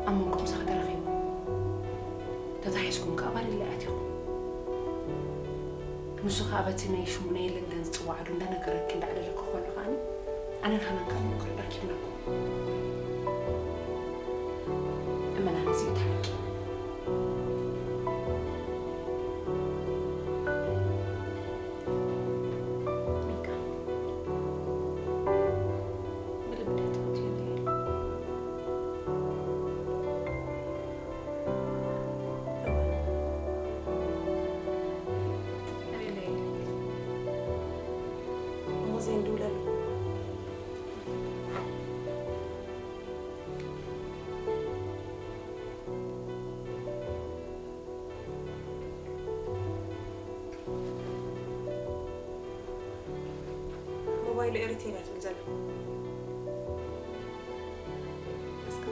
ኣብ መንጎ ምሳኺ ተረኺቡ። ተታሒዝኩም ከኣ ባደላ ኣቲኹም። ንሱ ኸኣ በቲ ናይ ሽሙ ናይ ለንደን ዝጽዋዓሉ እንዳነገረኪ እንዳዕለለኪ ከሎ ከኣ ኣነን ሃናን ከኣ ምክሪ ኣርኪብናኩም። እመናኒ እዚ እዩ እቲ ሓቂ። ሚካ፣ ብልቢ ድያ ትፈትዮ ዩኤል? እወ። ኣበይ ኣሎ ዩኤል? እሞ ዘይንድውለሉ። ሞባይሉ ኤሪትሪያ ትብል ዘላ። እስከ።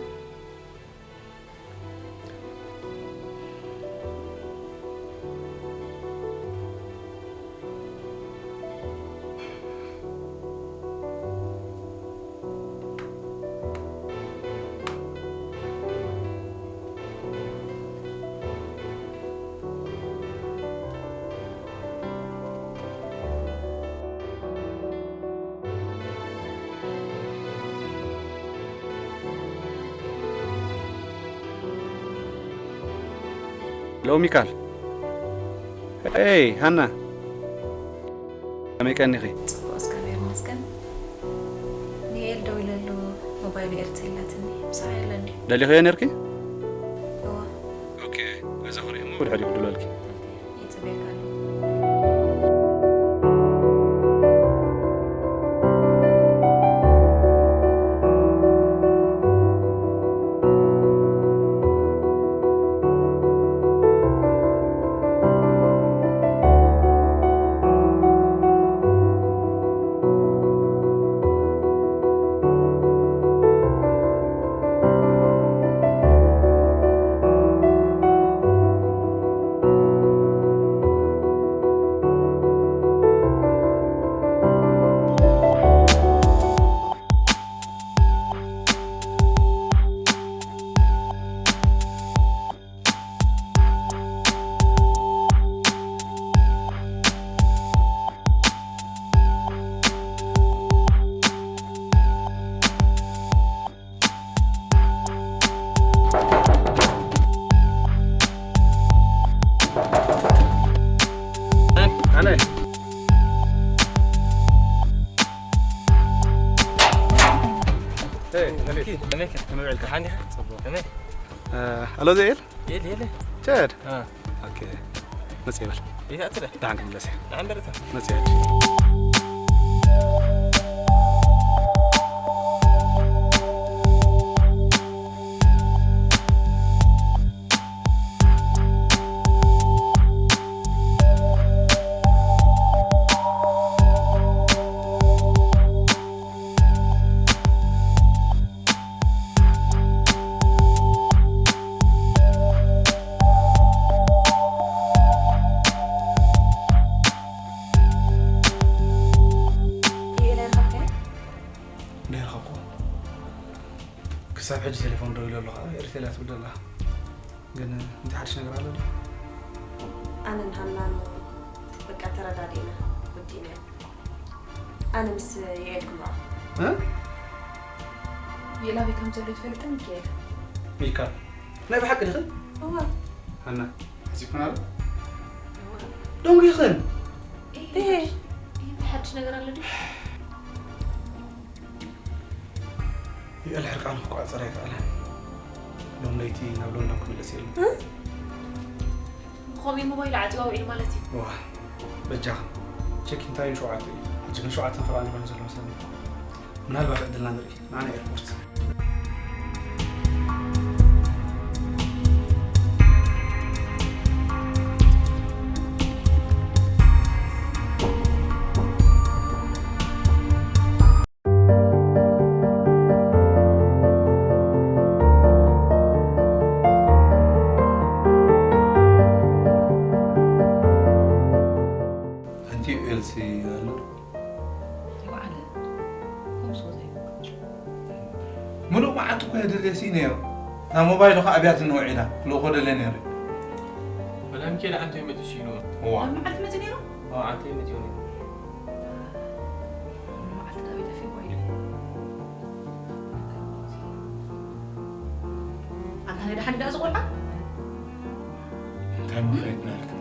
ሄሎ ሚካል። ኤይ ሃና። ከመይ ቀኒኺ? ጽቡቕ፣ እግዚኣብሔር ይመስገን። ንኤል ደዊለሉ፣ ሞባይሉ ኤርትሪላትኒ። ምሳኻ የለን ድዩ? ደሊኽዮ ነርኪ? እወ። ኦኬ፣ ገዛ ኹሪ እሞ ብድሕሪኡ ክድውለልኪ። ይጽበየካ ኣለኹ። ነይ። ኤይ፣ ነይ። ከመይ ከ? ከመይ ውዒልካ? ደሓን ዲኻ? ጽቡቕ። ከመይ? እ፣ ኣሎ ዘኤል? የለ፣ የለ። ቸር። እ። ኦኬ። መጽእ በል። የት ኣትለ? ደሓን ክምለስ እየ። ደሓን ደረታ። መጽእ በል። ደይረኸብኩ። ክሳብ ሕጂ ቴሌፎን ደው ኢሉ ኣሎ ኸዓ፣ ኤርቴል እያ ትብል ዘላ። ግን እንታይ ሓድሽ ነገር ኣሎ ድዩ? ኣነን ሃናን በቃ ተረዳዲእና፣ ወዲእናዮ። ኣነ ምስ የኤል ክምርዖ። እ? የኤል ኣበይ ከም ዘሎ ይትፈልጥ ሚካኤል? ሚካ፣ ናይ ብሓቂ ዲኺ? እወ። ሃና፣ ሓሲብክን ኣሎ? ደንጒኽን? እህ፣ እንታይ ሓድሽ ነገር ኣሎ ድዩ? የኤል ሕርቃኑ ክቋጸር ኣይከኣለን። ሎም ለይቲ ናብ ሎንዶን ክምለስ እየ ኢሉ። እ? ብኸምኡ ሞባይሉ ዓጺዋ ውዒሉ ማለት እዩ። ዋ፣ በጃኻ። ቸኪን ታይም ሸውዓተ እዩ። ሕጂ ግን ሸውዓተን ፈቓን ይኾን ዘሎ መሰለኒ። ምናልባት ዕድልና ንርኢ። ንዓና ኤርፖርት። ኣንቲ ኤልሲ ኣሎ። ይውዓለ። ከምስዎ ዘይብሉ። ምሉእ መዓልቲ እኮ እየ ደልየሲ ነይሩ። እታ ሞባይሉ ኸዓ ኣብያ ዝንውዒዳ ክልእኾ ደልየ ነይሩ። ወላ ሚካኤል ዓንተ እዩ መፂኡ ኢሉ። እዋ። ኣብ መዓልቲ መፂኡ ነይሩ? እዋ፣ ዓንተ እዩ መፂኡ ነይሩ። መዓልቲ ናበይ ጠፊእዎ ኢሉ። ኣንታ ናይ ደሓን ደኣ ዝቖልዓ? እንታይ መፍረይትና ኢልክና?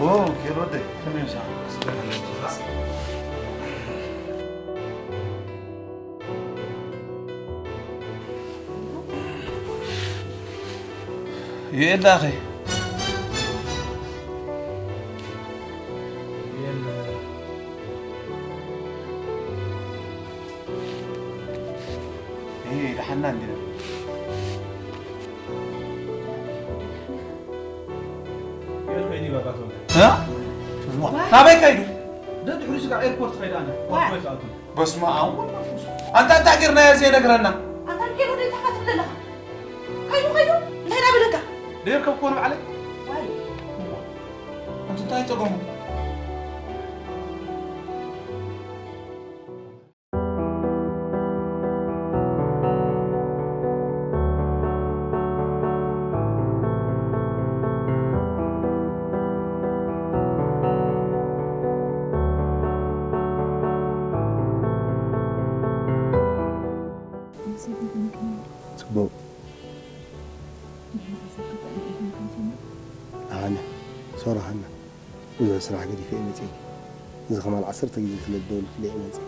ኦ፣ ኬል ወደይ፣ ከመይ ምሳኻ? የኤል ዳኸ? ይሄ ደሓና እንዲና። እ? ዋ፣ ናበይ ከይዱ? ደድሕሪኡ ስጋዕ ኤርፖርት ከይዱ ኣነ። ዋይ። ኤርፖርት ኣይተኣቱን። በስመ ኣብ ወመንፈስ። ኣንታ እንታይ ጌርናዮ ዘይነግረና? ኣንታ እንታይ ጌርናዮ እንታይ ትብል ዘለኻ? ከይዱ፣ ከይዱ፣ እንታይ ዳበለካ? ደይርከብክዎ ንባዕለይ። ዋይ። ኣንታ እንታይ ጸገሙ? ኣነ ሶራ ሃና ብዙሕ ስራሕ ገዲፈ እየ መፅእ። እዚ ከማን ዓሰርተ ግዜ ስለ ዝደወልክለይ እየ መፅእ።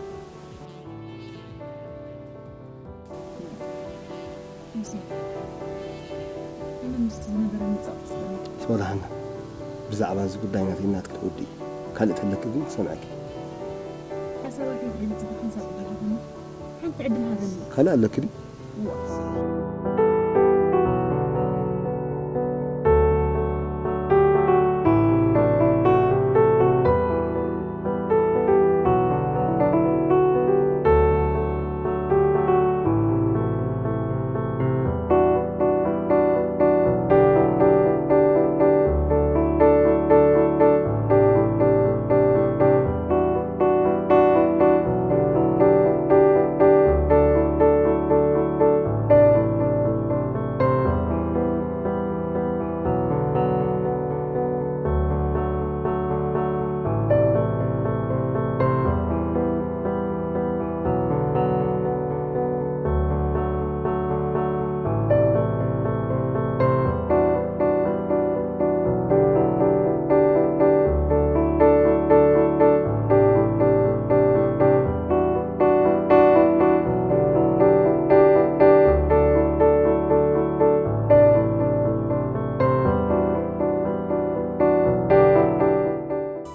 ሶራ ሃና፣ ብዛዕባ እዚ ጉዳይ ናተይ ናትኪ ክውድእ እዩ። ካልእ ተለኪ ግን ክሰምዐኪ። ሓሳባተይ ክገልጽ ብሓንሳብ ኣለኹ። ሓንቲ ዕድል ሃበኒ። ካልእ ኣለኪ ድዩ?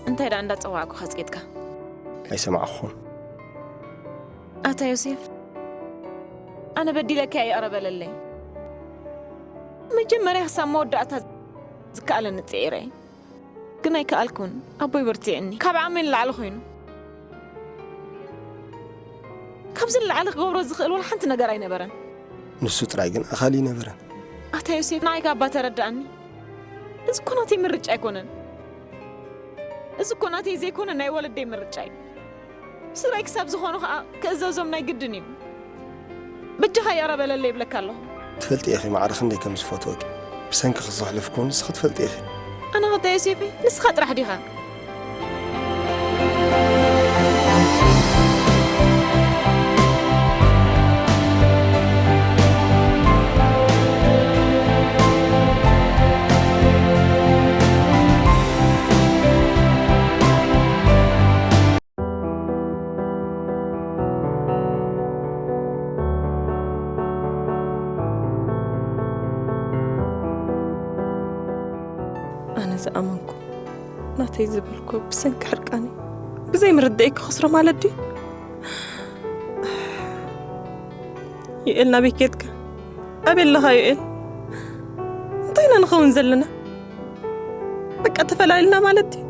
እንታይ ደኣ እንዳጸዋዕኩ ኸጽጌጥካ? ኣይሰማዕኹን። ኣታ ዮሴፍ፣ ኣነ በዲለካ ይቕረ በለለይ። መጀመርያ ክሳብ መወዳእታ ዝከኣለኒ ጽዒረ፣ ግን ኣይከኣልኩን። ኣቦይ በርቲዕኒ፣ ካብ ዓቕመይ ንላዕሊ ኮይኑ። ካብዚ ንላዕሊ ክገብሮ ዝኽእል ወላ ሓንቲ ነገር ኣይነበረን። ንሱ ጥራይ ግን ኣኻሊ ኣይነበረን። ኣታ ዮሴፍ፣ ንዓይ ካባ ተረዳእኒ። እዚ እኮ ናተይ ምርጫ ኣይኮነን። እዚ እኮ ናተይ ዘይኮነ ናይ ወለደይ ምርጫ እዩ። ስድራይ ክሳብ ዝኾኑ ኸኣ ክእዘዞም ናይ ግድን እዩ። በጃኻ ይቕረ በለለይ ይብለካ ኣለኹ። ትፈልጢ ኢኺ ማዕረ ክንደይ ከም ዝፈትወኪ። ብሰንክኺ ዘሕለፍኩ ንስኺ ትፈልጢ ኢኺ። ኣነ ኸ እንታይ ዮሴፈይ? ንስኻ ጥራሕ ዲኻ? ኣነ ዝኣመንኩ ናተይ ዝበልኩ ብሰንኪ ሕርቃነይ ብዘይ ምርድኣይ ክኸስሮ ማለት ድዩ? ዩኤል ናበይ ኬድካ? ኣበይ ኣለኻ ዩኤል? እንታይ ኢና ንኸውን ዘለና? በቃ ተፈላሊና ማለት ድዩ?